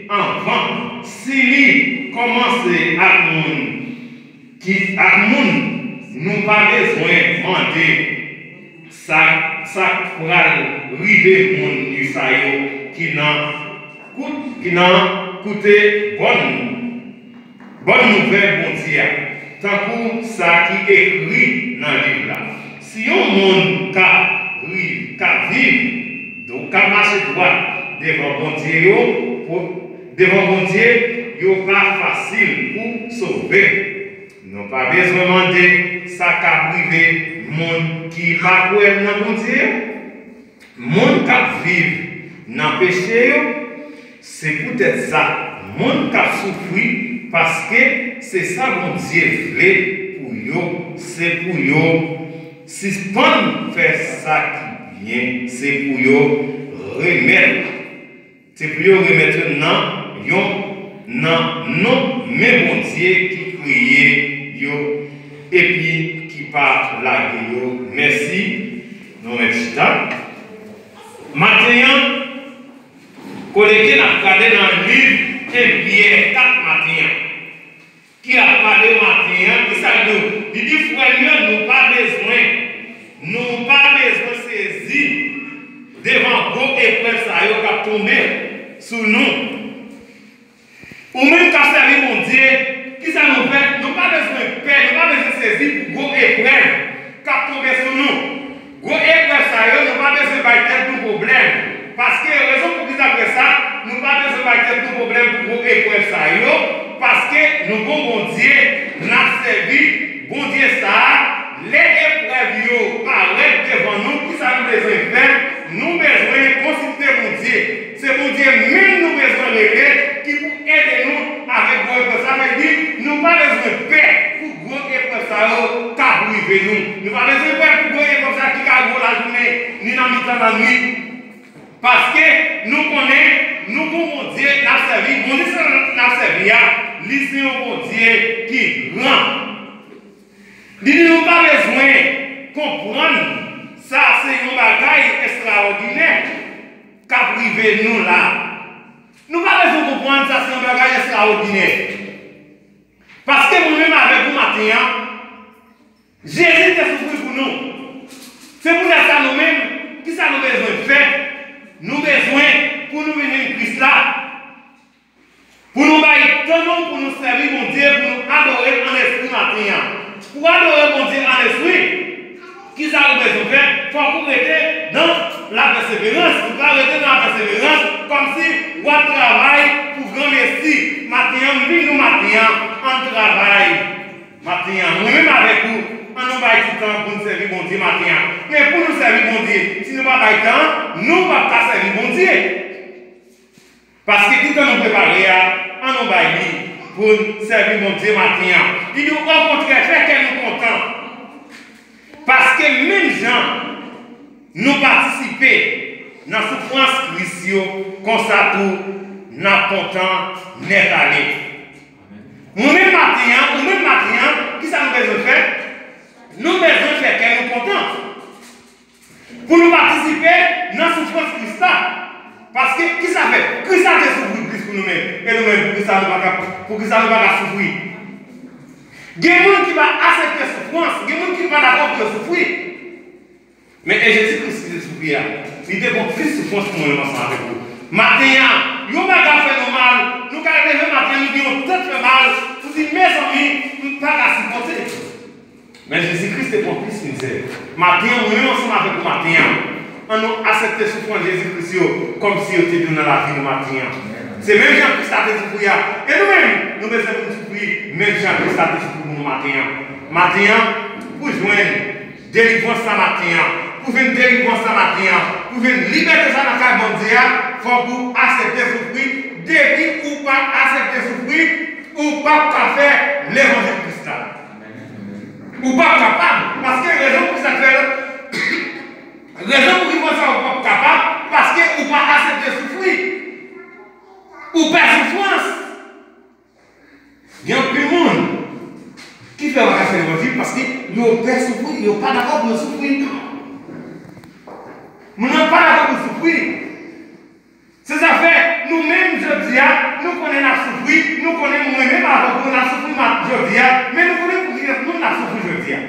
anvan. Si li kòmanse ak moun ki, ak moun Nou pa bezwen mande sa, sa k pral rive moun sa yo ki nan kout, ki nan koute bòn, bòn nouvèl Bondye a, tankou sa ki ekri nan liv la. Si yon moun ka ri, ka viv, donk ka mache dwat devan Bondye yo, pou, devan Bondye, yo pa fasil pou sove. Nou pa bezwen mande sa k ap rive moun ki pa kwè nan Bondye yo, moun k ap viv nan peche yo. Se poutèt sa, moun k ap soufri, paske se sa Bondye vle pou yo, se pou yo sispann fè sa ki byen, se pou yo remèt Se pou yo remèt yo nan yon, nan non men Bondye ki kreye yo epi ki pa lage yo. Mèsi. Nou ret chita. Maten an, kote ke n ap gade nan liv en Pyè kat maten an. Ki ap pale maten an, ki sa l di w? Li di, frè m yo, nou pa bezwen, nou pa bezwen sezi devan gwo eprèv sa yo k ap tonbe sou nou. Ou menm k ap sèvi Bondye, ki sa nou fè? Nou pa bezwen pè, nou pa bezwen sezi pou gwo eprèv k ap tonbe sou nou. Gwo eprèv sa yo, nou pa bezwen bay tèt nou pwoblèm. Paske rezon poukisa fè sa, nou pa bezwen bay tèt nou pwoblèm pou gwo eprèv sa yo, paske nou gon Bondye n ap sèvi, Bondye sa a, lè eprèv yo parèt devan nou, kisa nou bezwen fè? Nou bezwen konsilte Bondye. Se Bondye menm nou bezwen rele ki pou ede nou avèk gwo eprèv sa. Sa vle di, nou pa bezwen pè pou gwo eprèv sa yo k ap rive nou. Nou pa bezwen pè pou gwo eprèv sa ki ka rive w lajounen, ni nan mitan lannwit. Paske nou konnen nou gon Bondye n ap sèvi. Bondye sa n ap sèvi a, li se yon Bondye ki gran. Li di nou pa bezwen konprann sa se yon bagay estrawòdinè k ap rive nou la. Nou pa bezwen konprann sa se yon bagay estrawòdinè. Paske mwen menm avèk ou maten an, Jezi te soufri pou nou. Se poutèt sa nou menm, kisa nou bezwen fè? Nou bezwen pou nou vin jwenn Kris la. Pou nou bay tan nou, pou nou sèvi Bondye, pou nou adore l an lespri maten an. Pou adore Bondye an lespri, kisa ou bezwen fè? Fòk ou rete nan lapèseverans. Ou pa rete nan lapèseverans kòmsi w ap travay pou granmesi. Maten an, m vin di w maten an, ann travay maten an. Mwen menm avèk ou, ann nou bay ti tan pou n sèvi Bondye maten an. Men pou nou sèvi Bondye, si nou pa bay tan, nou p ap ka sèvi Bondye. Paske ki tan nou prepare a, ann nou bay li pou n sèvi Bondye maten an. Li di, okontrè, fè kè nou kontan. Paske menm jan nou patisipe nan soufrans Kris yo, konsa tou n ap kontan nèt ale. Mwen menm maten an, ou menm maten an, kisa nou bezwen fè? Nou bezwen fè kè nou kontan. Pou nou patisipe nan soufrans Kris la. Paske, kisa fè? Kris la te soufri plis pou nou menm. E nou menm, poukisa nou pa ka, poukisa nou pa ka soufri? Gen moun ki pa aksepte soufrans, gen moun ki pa dakò pou yo soufri. Men e Jezi Kris ki te soufri a, li te pran plis soufrans pou mwen menm ansanm avèk ou. Maten an, yon bagay fè nou mal, nou ka leve maten an, nou gen yon tèt fè mal, nou di, mezanmi, m pa ka sipòte. Men Jezi Kris te pran plis mizè. Maten an, mwen menm ansanm avèk ou maten an, ann nou aksepte soufrans Jezi Kris yo kòmsi yo te vin nan lavi nou maten an. Se menm jan Kris la te soufri a. E nou menm, nou bezwen pou nou soufri menm jan Kris la te soufri pou nou maten an. Maten an, pou jwenn delivrans la maten an, pou jwenn delivrans la maten an, pou jwenn libète sa nan kay Bondye a, fòk ou aksepte soufri. Depi ou pa aksepte soufri, ou p ap ka fè levanjil Kris la. Ou p ap kapab, paske rezon pou sa k fè, rezon pou ki fè sa ou p ap kapab, paske ou pa aksepte soufri. Ou pè soufrans. Gen anpil moun ki fè yo pa ka fè levanjil paske yo pè soufri, yo pa dakò pou yo soufri. Moun nan pa dakò pou soufri. Se sa fè, nou menm jodi a, nou konnen n ap soufri, nou konnen mwen menm avèk ou n ap soufri ma-, jodi a, men nou konnen pou ki moun n ap soufri jodi a.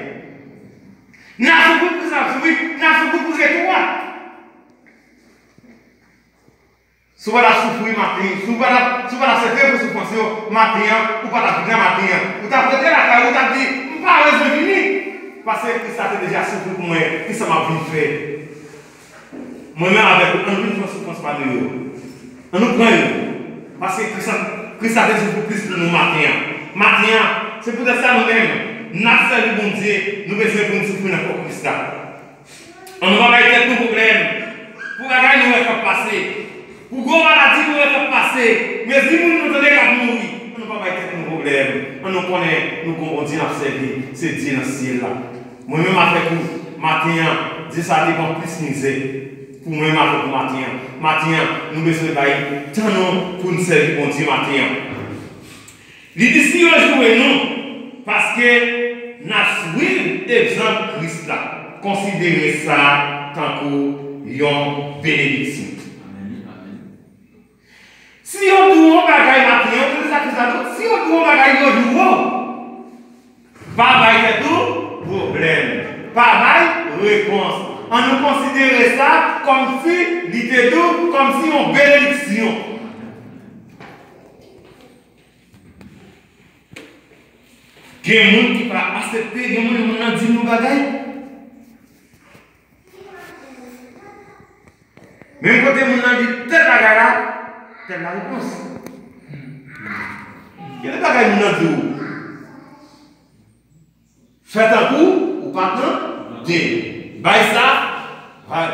Si w pa t ap soufri maten, si w pa t ap, si w pa t ap sèke pou soufrans yo maten an, ou pa t ap vin nan maten an. Ou t ap rete lakay ou, ou t ap di, "M pa bezwen vini." Paske Kris la te deja soufri pou mwen, kisa m ap vin fè? Mwen menm avèk ou, ann nou vin pran soufrans pa nou yo. Ann nou pran yo. Paske Kris la, Kris la te soufri plis pou nou maten an. Maten an, se poutèt sa nou menm, n ap sèvi Bondye, nou bezwen pou n soufri nan kò Kris la. Ann nou pa bay tèt nou pwoblèm pou bagay nou wè k ap pase, pou gwo maladi nou wè k ap pase, mezi moun nou tande k ap mouri. Ann nou pa bay tèt nou pwoblèm. Ann nou konnen nou gon Bondye n ap sèvi, se Dye nan syèl la. Mwen menm avèk ou, maten an, Dye sa te pran plis mizè pou mwen menm avèk ou maten an. Maten an, nou bezwen bay tan nou pou n sèvi Bondye maten an. Li di, "Si yo joure nou, paske n ap swiv egzanp Kris la, konsidere sa tankou yon benediksyon." Si yo di w yon bagay maten an, tande sa Kris la di w, si yo di w yon bagay, yo joure w, pa bay tèt ou pwoblèm, pa bay repons. Ann nou konsidere sa kòmsi li te di w, kòmsi yon benediksyon. Gen moun ki pa aksepte, gen moun, moun nan di nou bagay. Menm kote moun nan di tèl bagay la, tèl la repons. Gen de bagay moun nan di w, fè tankou ou pa tande. Bay sa, bay.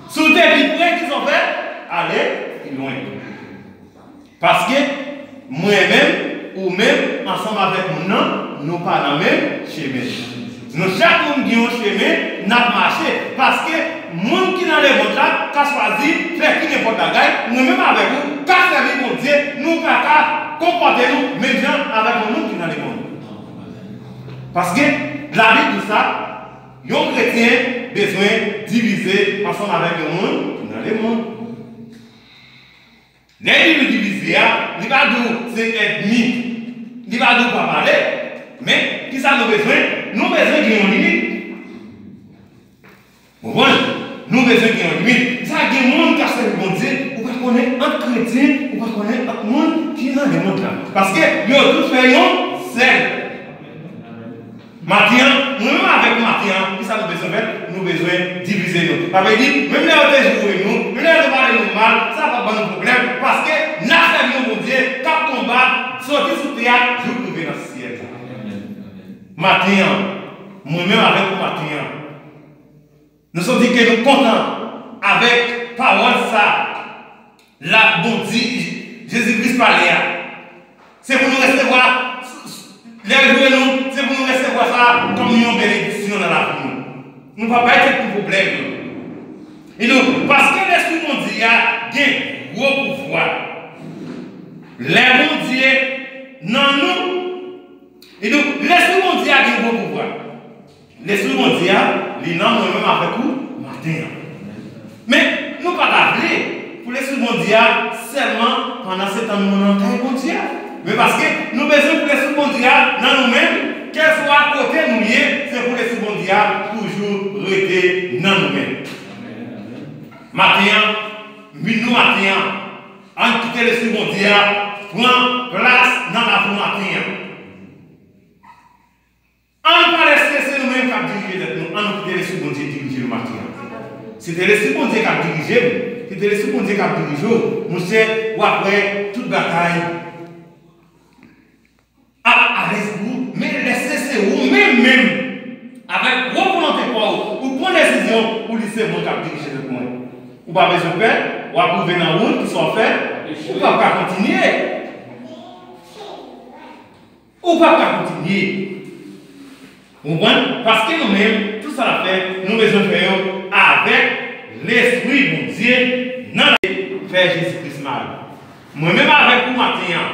Si w te pi pre, kisa w fè? Ale pi lwen. Paske mwen menm, ou menm, ansanm avèk moun nan, nou pa nan menm chemen. Nou chak moun gen yon chemen n ap mache. Paske moun ki nan lemonn la ka chwazi fè ki nenpòt bagay, mwen menm avèk ou k ap sèvi Bondye, nou pa ka konpòte nou menm jan avèk yon moun ki nan lemonn. Paske Labib di sa, yon kretyen bezwen divize ansanm avèk yon moun ki nan lemonn. Lè Bib divize a, li pa di w se ènmi, li pa di w pa pale. Men, kisa nou bezwen? Nou bezwen gen yon limit. Konprann? Nou bezwen gen yon limit. Sa gen moun k ap sèvi Bondye, ou pa konnen ant kretyen, ou pa konnen ant moun ki nan lemonn la. Paske yo tout fè yon sèl. Maten an, mwen menm avèk ou maten an, kisa nou bezwen fè? Nou bezwen divize nou. Sa vle di, menm lè yo te joure nou, menm lè yo te pale nou mal, sa p ap ban nou pwoblèm, paske n ap sèvi yon Bondye k ap konbat, soti sou tè a, jouk rive nan syèl la. Maten an, mwen menm avèk ou maten an, nou santi ke nou kontan avèk pawòl sa la Bondye, Jezi Kris pale a. Se pou nou resevwa, lè l jwe nou, se pou nou resevwa sa kòm yon benediksyon nan lavi nou. Nou pa bay tèt nou pwoblèm. E donk, paske Lespri Bondye a gen gwo pouvwa. Lè Bondye nan nou, e donk, Lespri Bondye a gen gwo pouvwa. Lespri Bondye a, li nan mwen menm avèk ou maten an. Men, nou pa ta vle pou Lespri Bondye a sèlman pandan se tan nou nan kay Bondye a. Men paske nou bezwen pou Lespri Bondye a nan nou menm, kèlswa kote nou ye, se pou Lespri Bondye a toujou rete nan nou menm. Maten an, vin nou maten an, ann kite Lespri Bondye a pran plas nan lavi nou maten an. Ann pa lèse se nou menm k ap dirije tèt nou. Ann nou kite Lespri Bondye dirije nou maten an. Si te Lespri Bondye k ap dirije m, si te Lespri Bondye k ap dirije w, monchè, w ap wè tout bagay ap alèz pou ou. Men lèse se ou menm menm, avèk gwo volonte pa w, ou pran desizyon, ou di se mwen k ap dirije tèt mwen. Ou pa bezwen pè, w ap rive nan wout, kisa w ap fè? Ou p ap ka kontinye. Ou p ap ka kontinye. Ou konprann? Paske nou menm, tout sa n ap fè, nou bezwen fè yo avèk Lespri Bondye nan fè Jezi Kris mal. Mwen menm avèk ou maten an,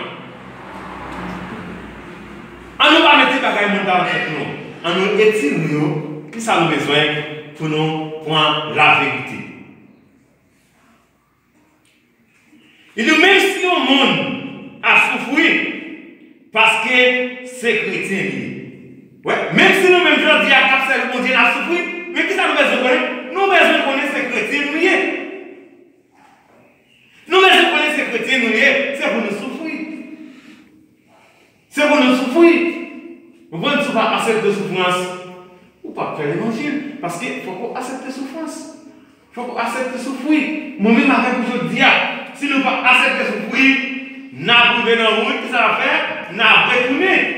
ann nou pa mete bagay moun ta nan tèt nou. Ann nou etire yo. Kisa nou bezwen pou nou pran laverite? Li di, menm si yon moun ap soufri, paske se kretyen li ye. Wè, menm si nou menm jodi a k ap sèvi Bondye n ap soufri, men kisa nou bezwen konnen? Nou bezwen konnen se kretyen nou ye. Nou bezwen konnen se kretyen nou ye, se pou nou soufri. Se pou nou soufri. Ou konprann, si w pa aksepte soufrans, ou p ap fè levanjil. Paske fòk ou aksepte soufrans. Fòk ou aksepte soufri. Mwen menm avèk ou jodi a, si nou pa aksepte soufri, n ap rive nan wout, ki sa n ap fè? N ap retounen.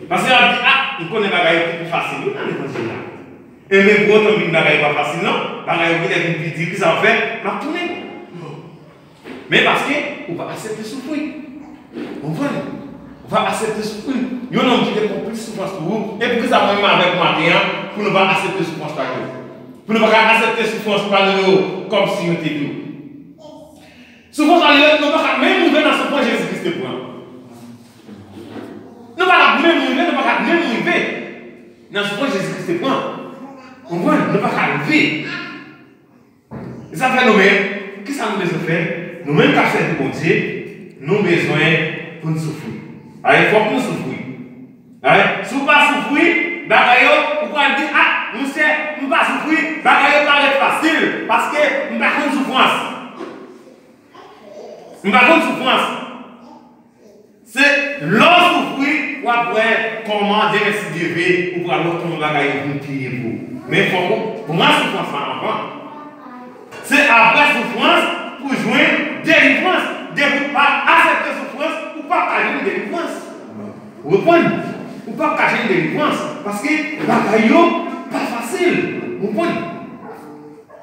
Paske y ap di, a, m konnen bagay yo te pi fasil wi nan levanjil la. Enben, pou otan vin bagay yo pa fasil non, bagay yo genlè vin pi di, ki sa w ap fè? M ap tounen. Men paske ou pa aksepte soufri. Ou konprann? Ou pa aksepte soufri. Yon nonm ki te pran plis soufrans pou ou, e poukisa mwen menm avèk ou maten an, pou nou pa aksepte soufrans pa yo? Pou nou pa ka aksepte soufrans pa nou yo kòmsi yo te dou? Soufrans pa nou yo, nou pa ka menm rive nan soufrans Jezi Kris te pran. Nou pa ka menm rive, nou pa ka menm rive nan soufrans Jezi Kris te pran. Ou konprann? Nou pa ka rive. E sa fè nou menm, kisa nou bezwen fè? Nou menm k ap sèvi Bondye, nou bezwen pou n soufri. Ayi, fòk nou soufri. Ayi, si w pa soufri, bagay yo, ou pral di, a, monchè, m pa soufri, bagay yo parèt fasil, paske m pa konn soufrans. M pa konn soufrans. Se lè w soufri, w ap wè kòman demen si Dye vle, ou pral wè kòman bagay yo vin pi ye pou ou. Men fòk ou pran soufrans la anvan. Se apre soufrans pou jwenn delivrans. Depi w pa aksepte soufrans, ou p ap ka jwenn delivrans. Ou konprann? Ou p ap ka jwenn delivrans. Paske bagay yo pa fasil. Ou konprann?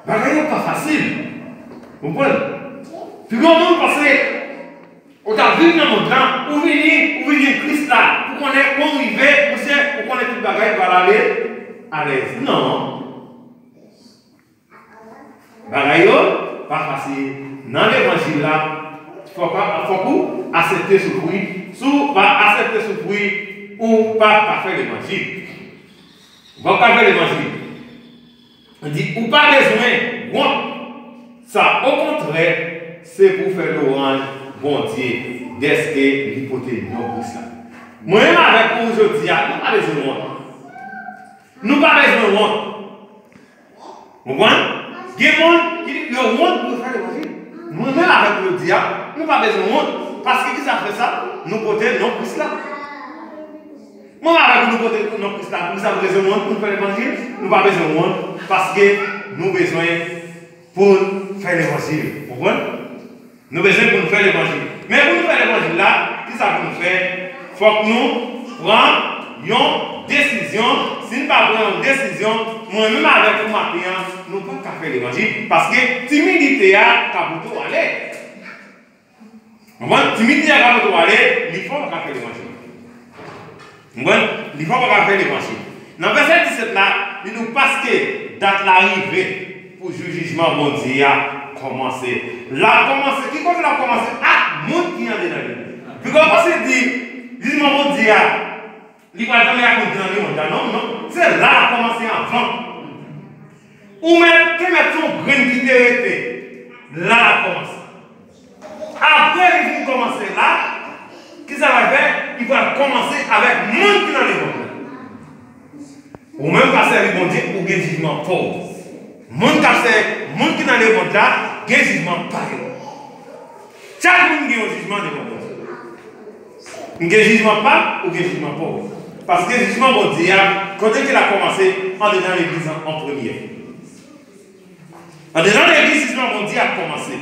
Bagay yo pa fasil. Ou konprann? Pi gon moun panse ou t ap viv nan mond lan, ou vini, ou vin jwenn Kris la, pou konnen kon w rive, monchè, ou konnen tout bagay pral ale alèz. Non. Bagay yo pa fasil. Nan levanjil la, fòk, fòk ou aksepte soufri. Si w pa aksepte soufri, ou p ap ka fè levanjil. Ou p ap ka fè levanjil. Li di, ou pa bezwen wont. Sa, okontrè, se pou fè lwanj Bondye dèske li pote non Kris la. Mwen menm avèk ou jodi a, nou pa bezwen wont. Nou pa bezwen wont. Ou konprann? Gen moun ki yo wont pou yo fè levanjil. Mwen menm avèk ou jodi a, nou pa bezwen wont. Paske kisa k fè sa? Nou pote non Kris la. Mwen avèk ou, nou pote non Kris la. Poukisa nou bezwen wont pou n fè levanjil? Nou pa bezwen wont, paske nou bezwen pou n fè levanjil. Ou konprann? Nou bezwen pou n fè levanjil. Men pou nou fè levanjil la, kisa pou nou fè? Fòk nou pran yon desizyon. Si n pa pran yon desizyon, mwen menm avèk ou maten an, nou p ap ka fè levanjil. Paske timidite a ka pote w ale. Konprann? Timidite a ka pote w ale, li fè w pa ka fè levanjil. Konprann? Li fè w pa ka fè levanjil. Nan vèsè disèt la, li di w, paske dat la rive pou jou jijman Bondye a kòmanse. L ap kòmanse. Ki kote l ap kòmanse? Ak moun ki andedan legliz. Pi gon pase di, jijman Bondye a, li pral tanmen ak moun ki nan lemonn la. Non, non. Se la l ap kòmanse anvan. Ou mèt, te mèt se yon grenn ki te rete. La l ap kòmanse. Apre li fin kòmanse la, kisa l pral fè? Li pral kòmanse avèk moun ki nan lemonn la. Ou menm k ap sèvi Bondye, ou gen jijman pa w. Moun k ap sèvi, moun ki nan lemonn la, gen jijman pa yo. Chak moun gen yon jijman devan Bondye. M gen jijman pa m, ou gen jijman pa w. Paske jijman Bondye a, kote ke l ap kòmanse? Andedan legliz an an premye. Andedan legliz, jijman Bondye ap kòmanse.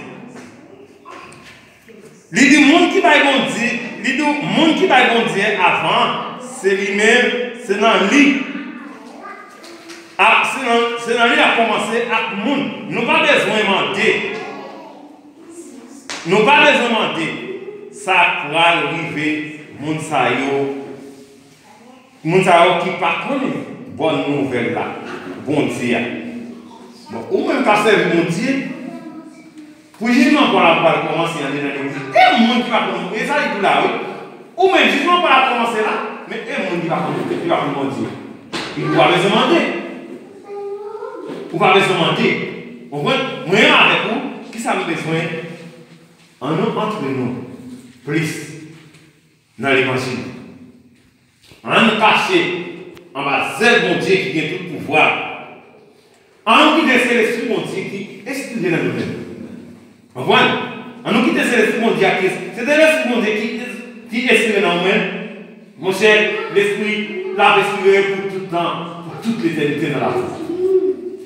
Li di moun ki bay Bondye, li di moun ki bay Bondye avan, se li menm, se nan li. Ak, se nan, se nan li l ap kòmanse ak moun. Nou pa bezwen mande. Nou pa bezwen mande. Sa pral rive moun sa yo. Moun sa yo ki pa konnen bòn nouvèl la, Bondye a. Bon, ou menm k ap sèvi Bondye, pou jijman pa w la pral kòmanse andedan legliz, e moun ki pa konn, e sa li di la, wi. Ou menm, jijman pa w la kòmanse la, men e moun ki pa konn, ki pa konn Bondye. Ou pa bezwen mande. Ou pa bezwen mande. Ou konprann? Mwen menm avèk ou, kisa nou bezwen? Ann nou antre nou plis nan levanjil. Ann nou kache anba zèl Bondye ki gen tout pouvwa. Ann nou kite se Lespri Bondye ki enspire nan nou menm. Konprann? Ann nou kite se Lespri Bondye a ki, se te Lespri Bondye ki, ki espire nan ou menm. Monchè, Lespri l ap espire pou tout tan, pou tout letènite nan lavi.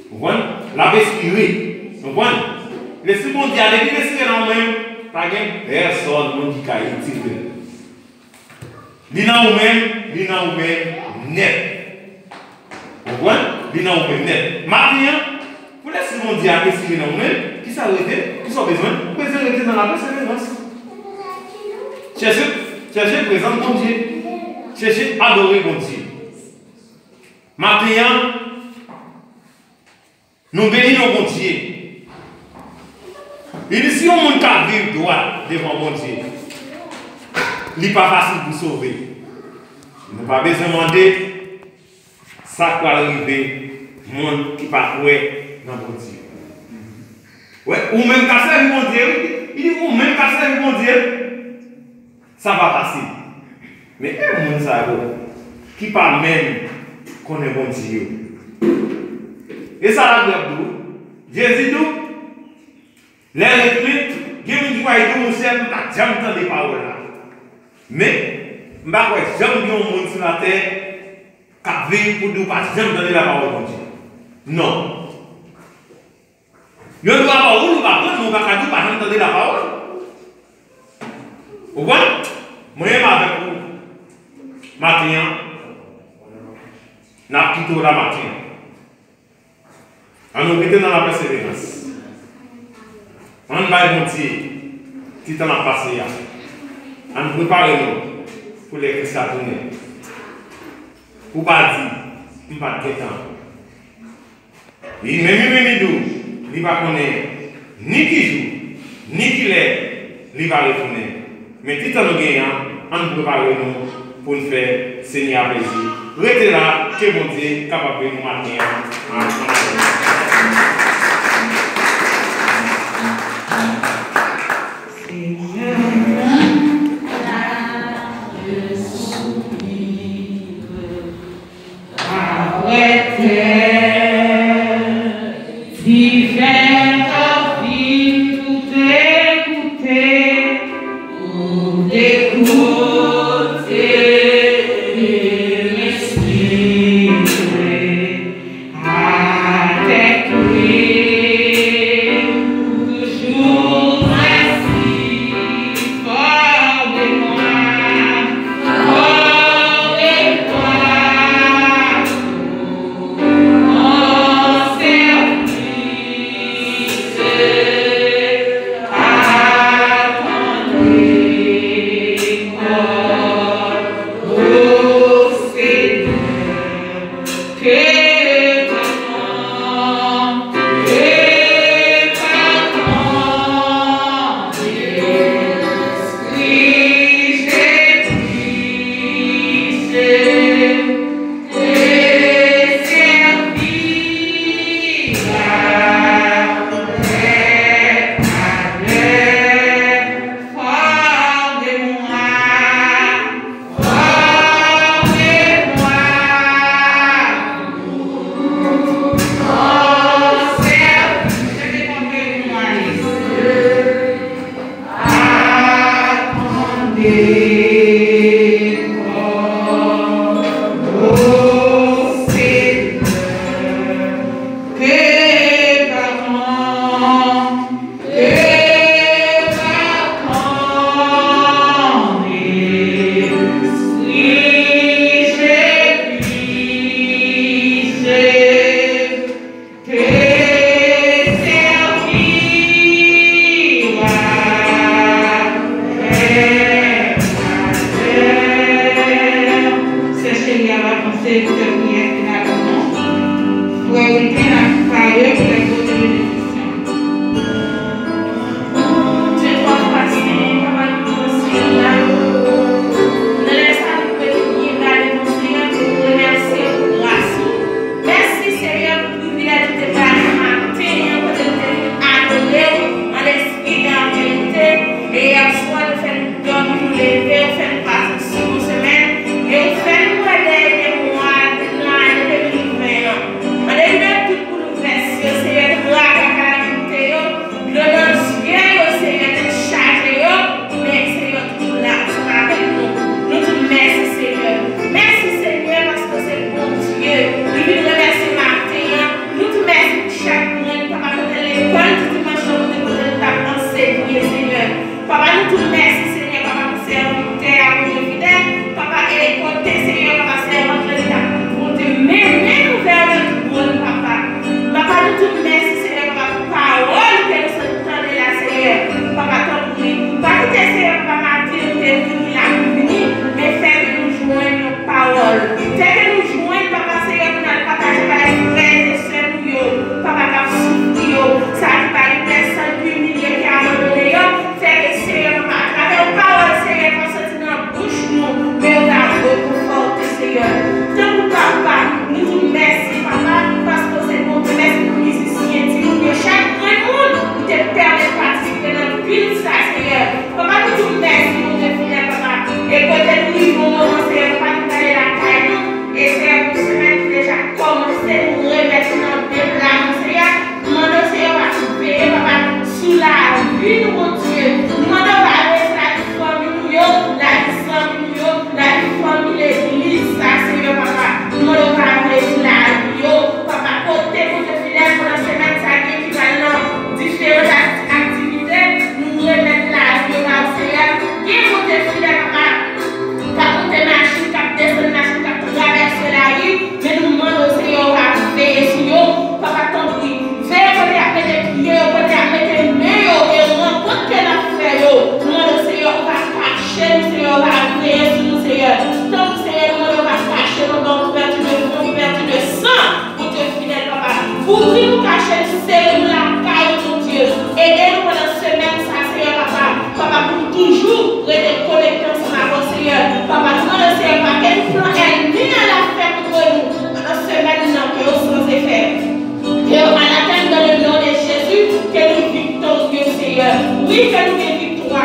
Konprann? L ap espire. Konprann? Lespri Bondye a, depi l espire nan ou menm, pa gen pèsòn moun ki ka retire l. Li nan ou menm, li nan ou menm nèt. Ou konprann? Li nan ou menm nèt. Maten an, pou Lespri Bondye a deside nan ou menm, kisa w rete? Kisa w bezwen? Ou bezwen rete nan lapèseverans. Chèche, chèche prezans Bondye. Chèche adore Bondye. Maten an, nou beni non Bondye. Li di si yon moun ka viv dwat devan Bondye, li pa fasil pou sove. Nou pa bezwen mande sa k pral rive moun ki pa kwè nan Bondye. Wè, ou menm ka sèvi Bondye, wi. Li di ou menm ka sèvi Bondye. Sa pa fasil. Men e moun sa yo ki pa menm konnen Bondye yo. E sa Labib ap di w? Jezi di w, lè l retounen, gen moun ki pral di w, monchè, m pa t janm tande pawòl la. Men, m pa kwè janm gen yon moun sou latè k ap viv pou di w pa t janm tande lapawòl Bondye. Non. Yo dwe ba ou, nou pa konn, men w pa ka di w pa janm tande lapawòl. Ou konprann? Mwen menm avèk ou, maten an, n ap kite w la maten an. Ann nou rete nan lapèseverans. Ann bay Bondye ti tan n ap pase a. Ann prepare nou pou lè Kris la tounen. Ou pa di, m pa t gen tan. Li menm, li menm, li di w, li pa konnen ni ki jou, ni ki lè li va retounen. Men ti tan nou genyen an, ann prepare nou pou n fè Senyè a plezi. Rete la, ke Bondye kapab beni w maten an. Senyè, apre tè, diven k ap vin pou te goute, pou te goute, respire avèk li, toujou prèske. Fò memwa, fò memwa, an sèvis a tande kò, o Senyè. Ke tan, ke tan, Espri Jezi, se te sèvi avèk talè, fò memwa. Sè cheri a va panse pou fè priyè final la non. Frè Wilkin ap pare pou lè kote benediksyon. Bondye twò fwa, Senyè, papa nou ki nan syèl la. Nan lè sa nou premye gade, Senyè, pou nou remèsye pou gras ou. Mèsi, Senyè, pou privilèj ou te ba nou maten an, kote nou te vin adore w an lespri e an verite. E yè swa, ou fè nou dòmi, nou leve, ou fè nou pase yon si bon semèn. E ou fè nou wè dèyè de mwa de Seyè, ou va veye sou nou, Seyè. Tanpri, Seyè, nou mande w va kache nou, ban kouvèti de fon, kouvèti de san. Bondye fidèl, papa. Kouvri nou, kache nou, sere nou lakay ou, Bondye. Ede nou pandan semèn sa, Seyè, papa. Papa, pou nou toujou rete konekte ansanm avè w, Seyè. Papa, nou mande w, Seyè, papa, ke tout plan ènmi an ap fè kont nou pandan semèn nan, ke yo san efè. Ke yo anatèm dans le nom de Jésus, ke nou viktorye, Seyè. Wi, ke nou gen viktwa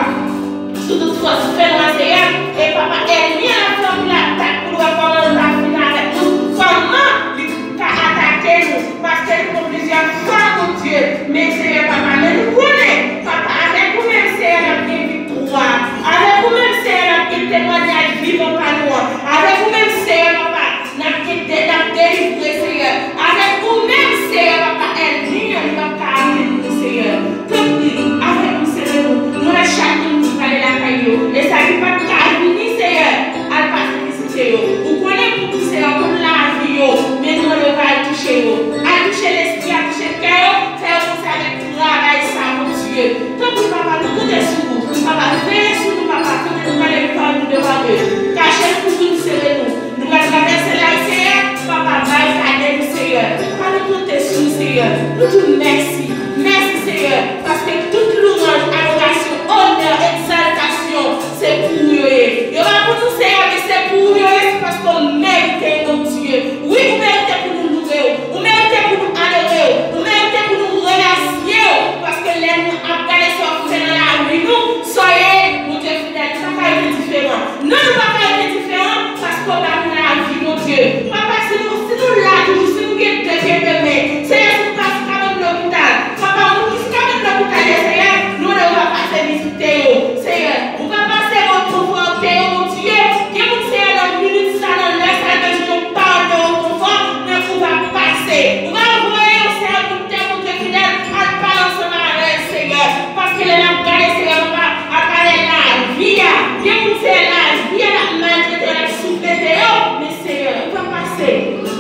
sou tout fòs fè nwa, Seyè. E papa, ènmi an ap fè anpil atak pou l wè kòman l ta fini avèk nou, kòman li ka atake nou, paske li pran plizyè fwa, Bondye. Men, Seyè, papa, men nou konnen, papa, avèk ou menm, Seyè, n ap gen viktwa. Avèk ou menm, Seyè, n ap gen temwayaj vivan pa nou an. Avèk ou menm, Seyè, papa, n ap gen de, n ap delivre, Seyè. Avèk ou menm, Seyè, papa, ènmi an, li p ap ka atenn nou, Seyè. Tanpri, avèk nou, sere nou. Nou wè chak moun ki prale lakay yo. E sa ki pa t ka vini, Seyè, al pase vizite yo. Ou konnen pou ki, Seyè, ou konn lavi yo. Men nou mande w al touche yo. Al touche lespri, al touche kè yo. Fè yo panse avèk travay sa, Bondye. Tanpri, papa, nou konte sou ou. Papa, veye sou nou, papa. Kote nou prale, nou pa nou devore. Kache nou, kouvri nou, sere nou. Nou pral travèse lari, Seyè. Papa, barikade nou, Seyè. Papa, nou konte sou ou, Seyè. Nou di w mèsi. Mèsi, Seyè, paske tout louwanj, adorasyon, onè, egzaltasyon, se pou ou yo ye. Yo pa pou nou, Seyè, men se pou ou yo ye, se paske w merite yo, Bondye. Wi, ou merite pou nou louwe w. Ou merite pou nou adore w. Ou merite pou nou remèsye w, paske lè nou ap gade sa w fè nan lavi nou, sa w ye, Bondye fidèl, nou pa ka rete diferan. Non, nou pa ka rete diferan, paske w ba nou lavi, Bondye. Papa, si nou, si nou la toujou, si nou gen de pye, de men, Seyè, si nou pa sou kabann lopital, papa, moun ki sou kabann lopital yo, Seyè, nou mande w va pase vizite yo, Seyè. Ou va pase rekonfòte yo, Bondye. Gen moun, Seyè, nan minit sa, nan lè sa, yo bezwen yon pawòl de rekonfò, men ou va pase. Ou va voye yon sèvitè, Bondye fidèl, al pale ansanm avè l, Seyè. Paske lè n ap gade, Seyè, papa, atravè lavi a, gen moun, Seyè, lavi a l ap maltrete yo, l ap souflete yo, men, Seyè, ou va pase.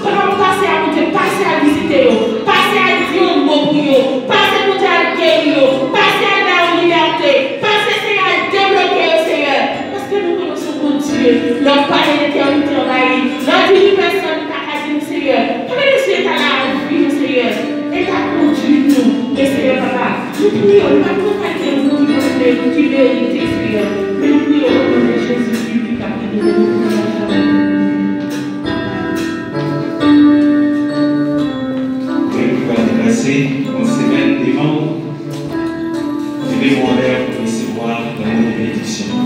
Pandan w pase a, Bondye, pase al vizite yo. Pase al di yon mo pou yo. Pase, Bondye, al geri yo. Pase al ba yo libète. Pase, Seyè, al debloke yo, Seyè. Paske nou konnen w se yon Bondye. Lè w pale, letènite anvayi. Lè w dirije pèsonn pa ka di nou, Seyè. Pa mete sou eta lavi nou, Seyè. Eta kondwit nou. Men, Seyè, papa, nou priye w. Nou pa pou kalite moun ki konnen, ki merite, Seyè. Men nou priye w o non de Jezi Kris ki ka pran nou. Mwen ki pral deplase yon semèn devan w, leve mwen anlè pou resevwa yon mo de benediksyon.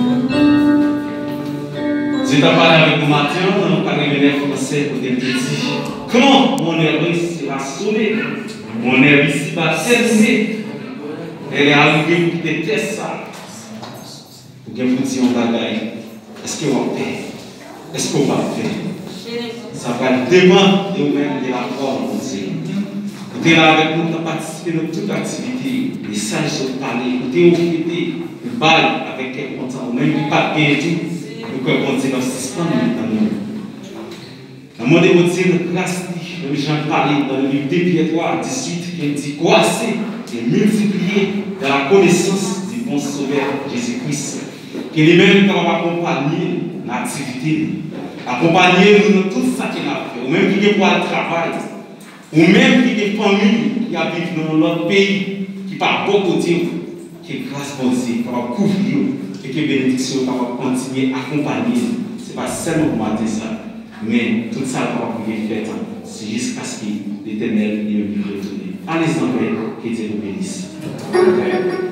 Dye ta pale avèk nou maten an nan yon katrevennnèf fransè kote l te di, quand mon heure sera sonnée, mon heure ici-bas terminée, lè l arive pou kite tè sa, ou gen pou di yon bagay. Èske w ap pè? Èske w p ap pè? Sa pral depann de ou menm, de lafwa w nan Bondye. Ou te la avèk nou, w t ap patisipe nan tout aktivite yo. Mesaj sot pale, ou te ofrete, ou bay avèk kè kontan. Ou menm ki pa t genyen tou, nou kwè Bondye p ap sispann nan nou. Nan mande Bondye nan gras li, menm jan l pale nan liv de Pyè twa, dizuit, ke l di, croissez et multipliez dans la connaissance du bon Sauveur Jésus-Christ. Ke li menm li kapab akonpanye nou nan aktivite nou, akonpanye nou nan tout sa ke n ap fè. Ou menm ki gen pou al travay, ou menm ki gen fanmi ki ap viv nan yon lòt peyi ki pa bò kote w, ke gras Bondye kapab kouvri w e ke benediksyon yo kapab kontinye akonpanye nou. Se pa sèlman pou maten sa, men tout sa l kapab rive fèt, se jiskaske Letènèl li menm li retounen. Alèz anpè, ke Dye nou benis. Amen.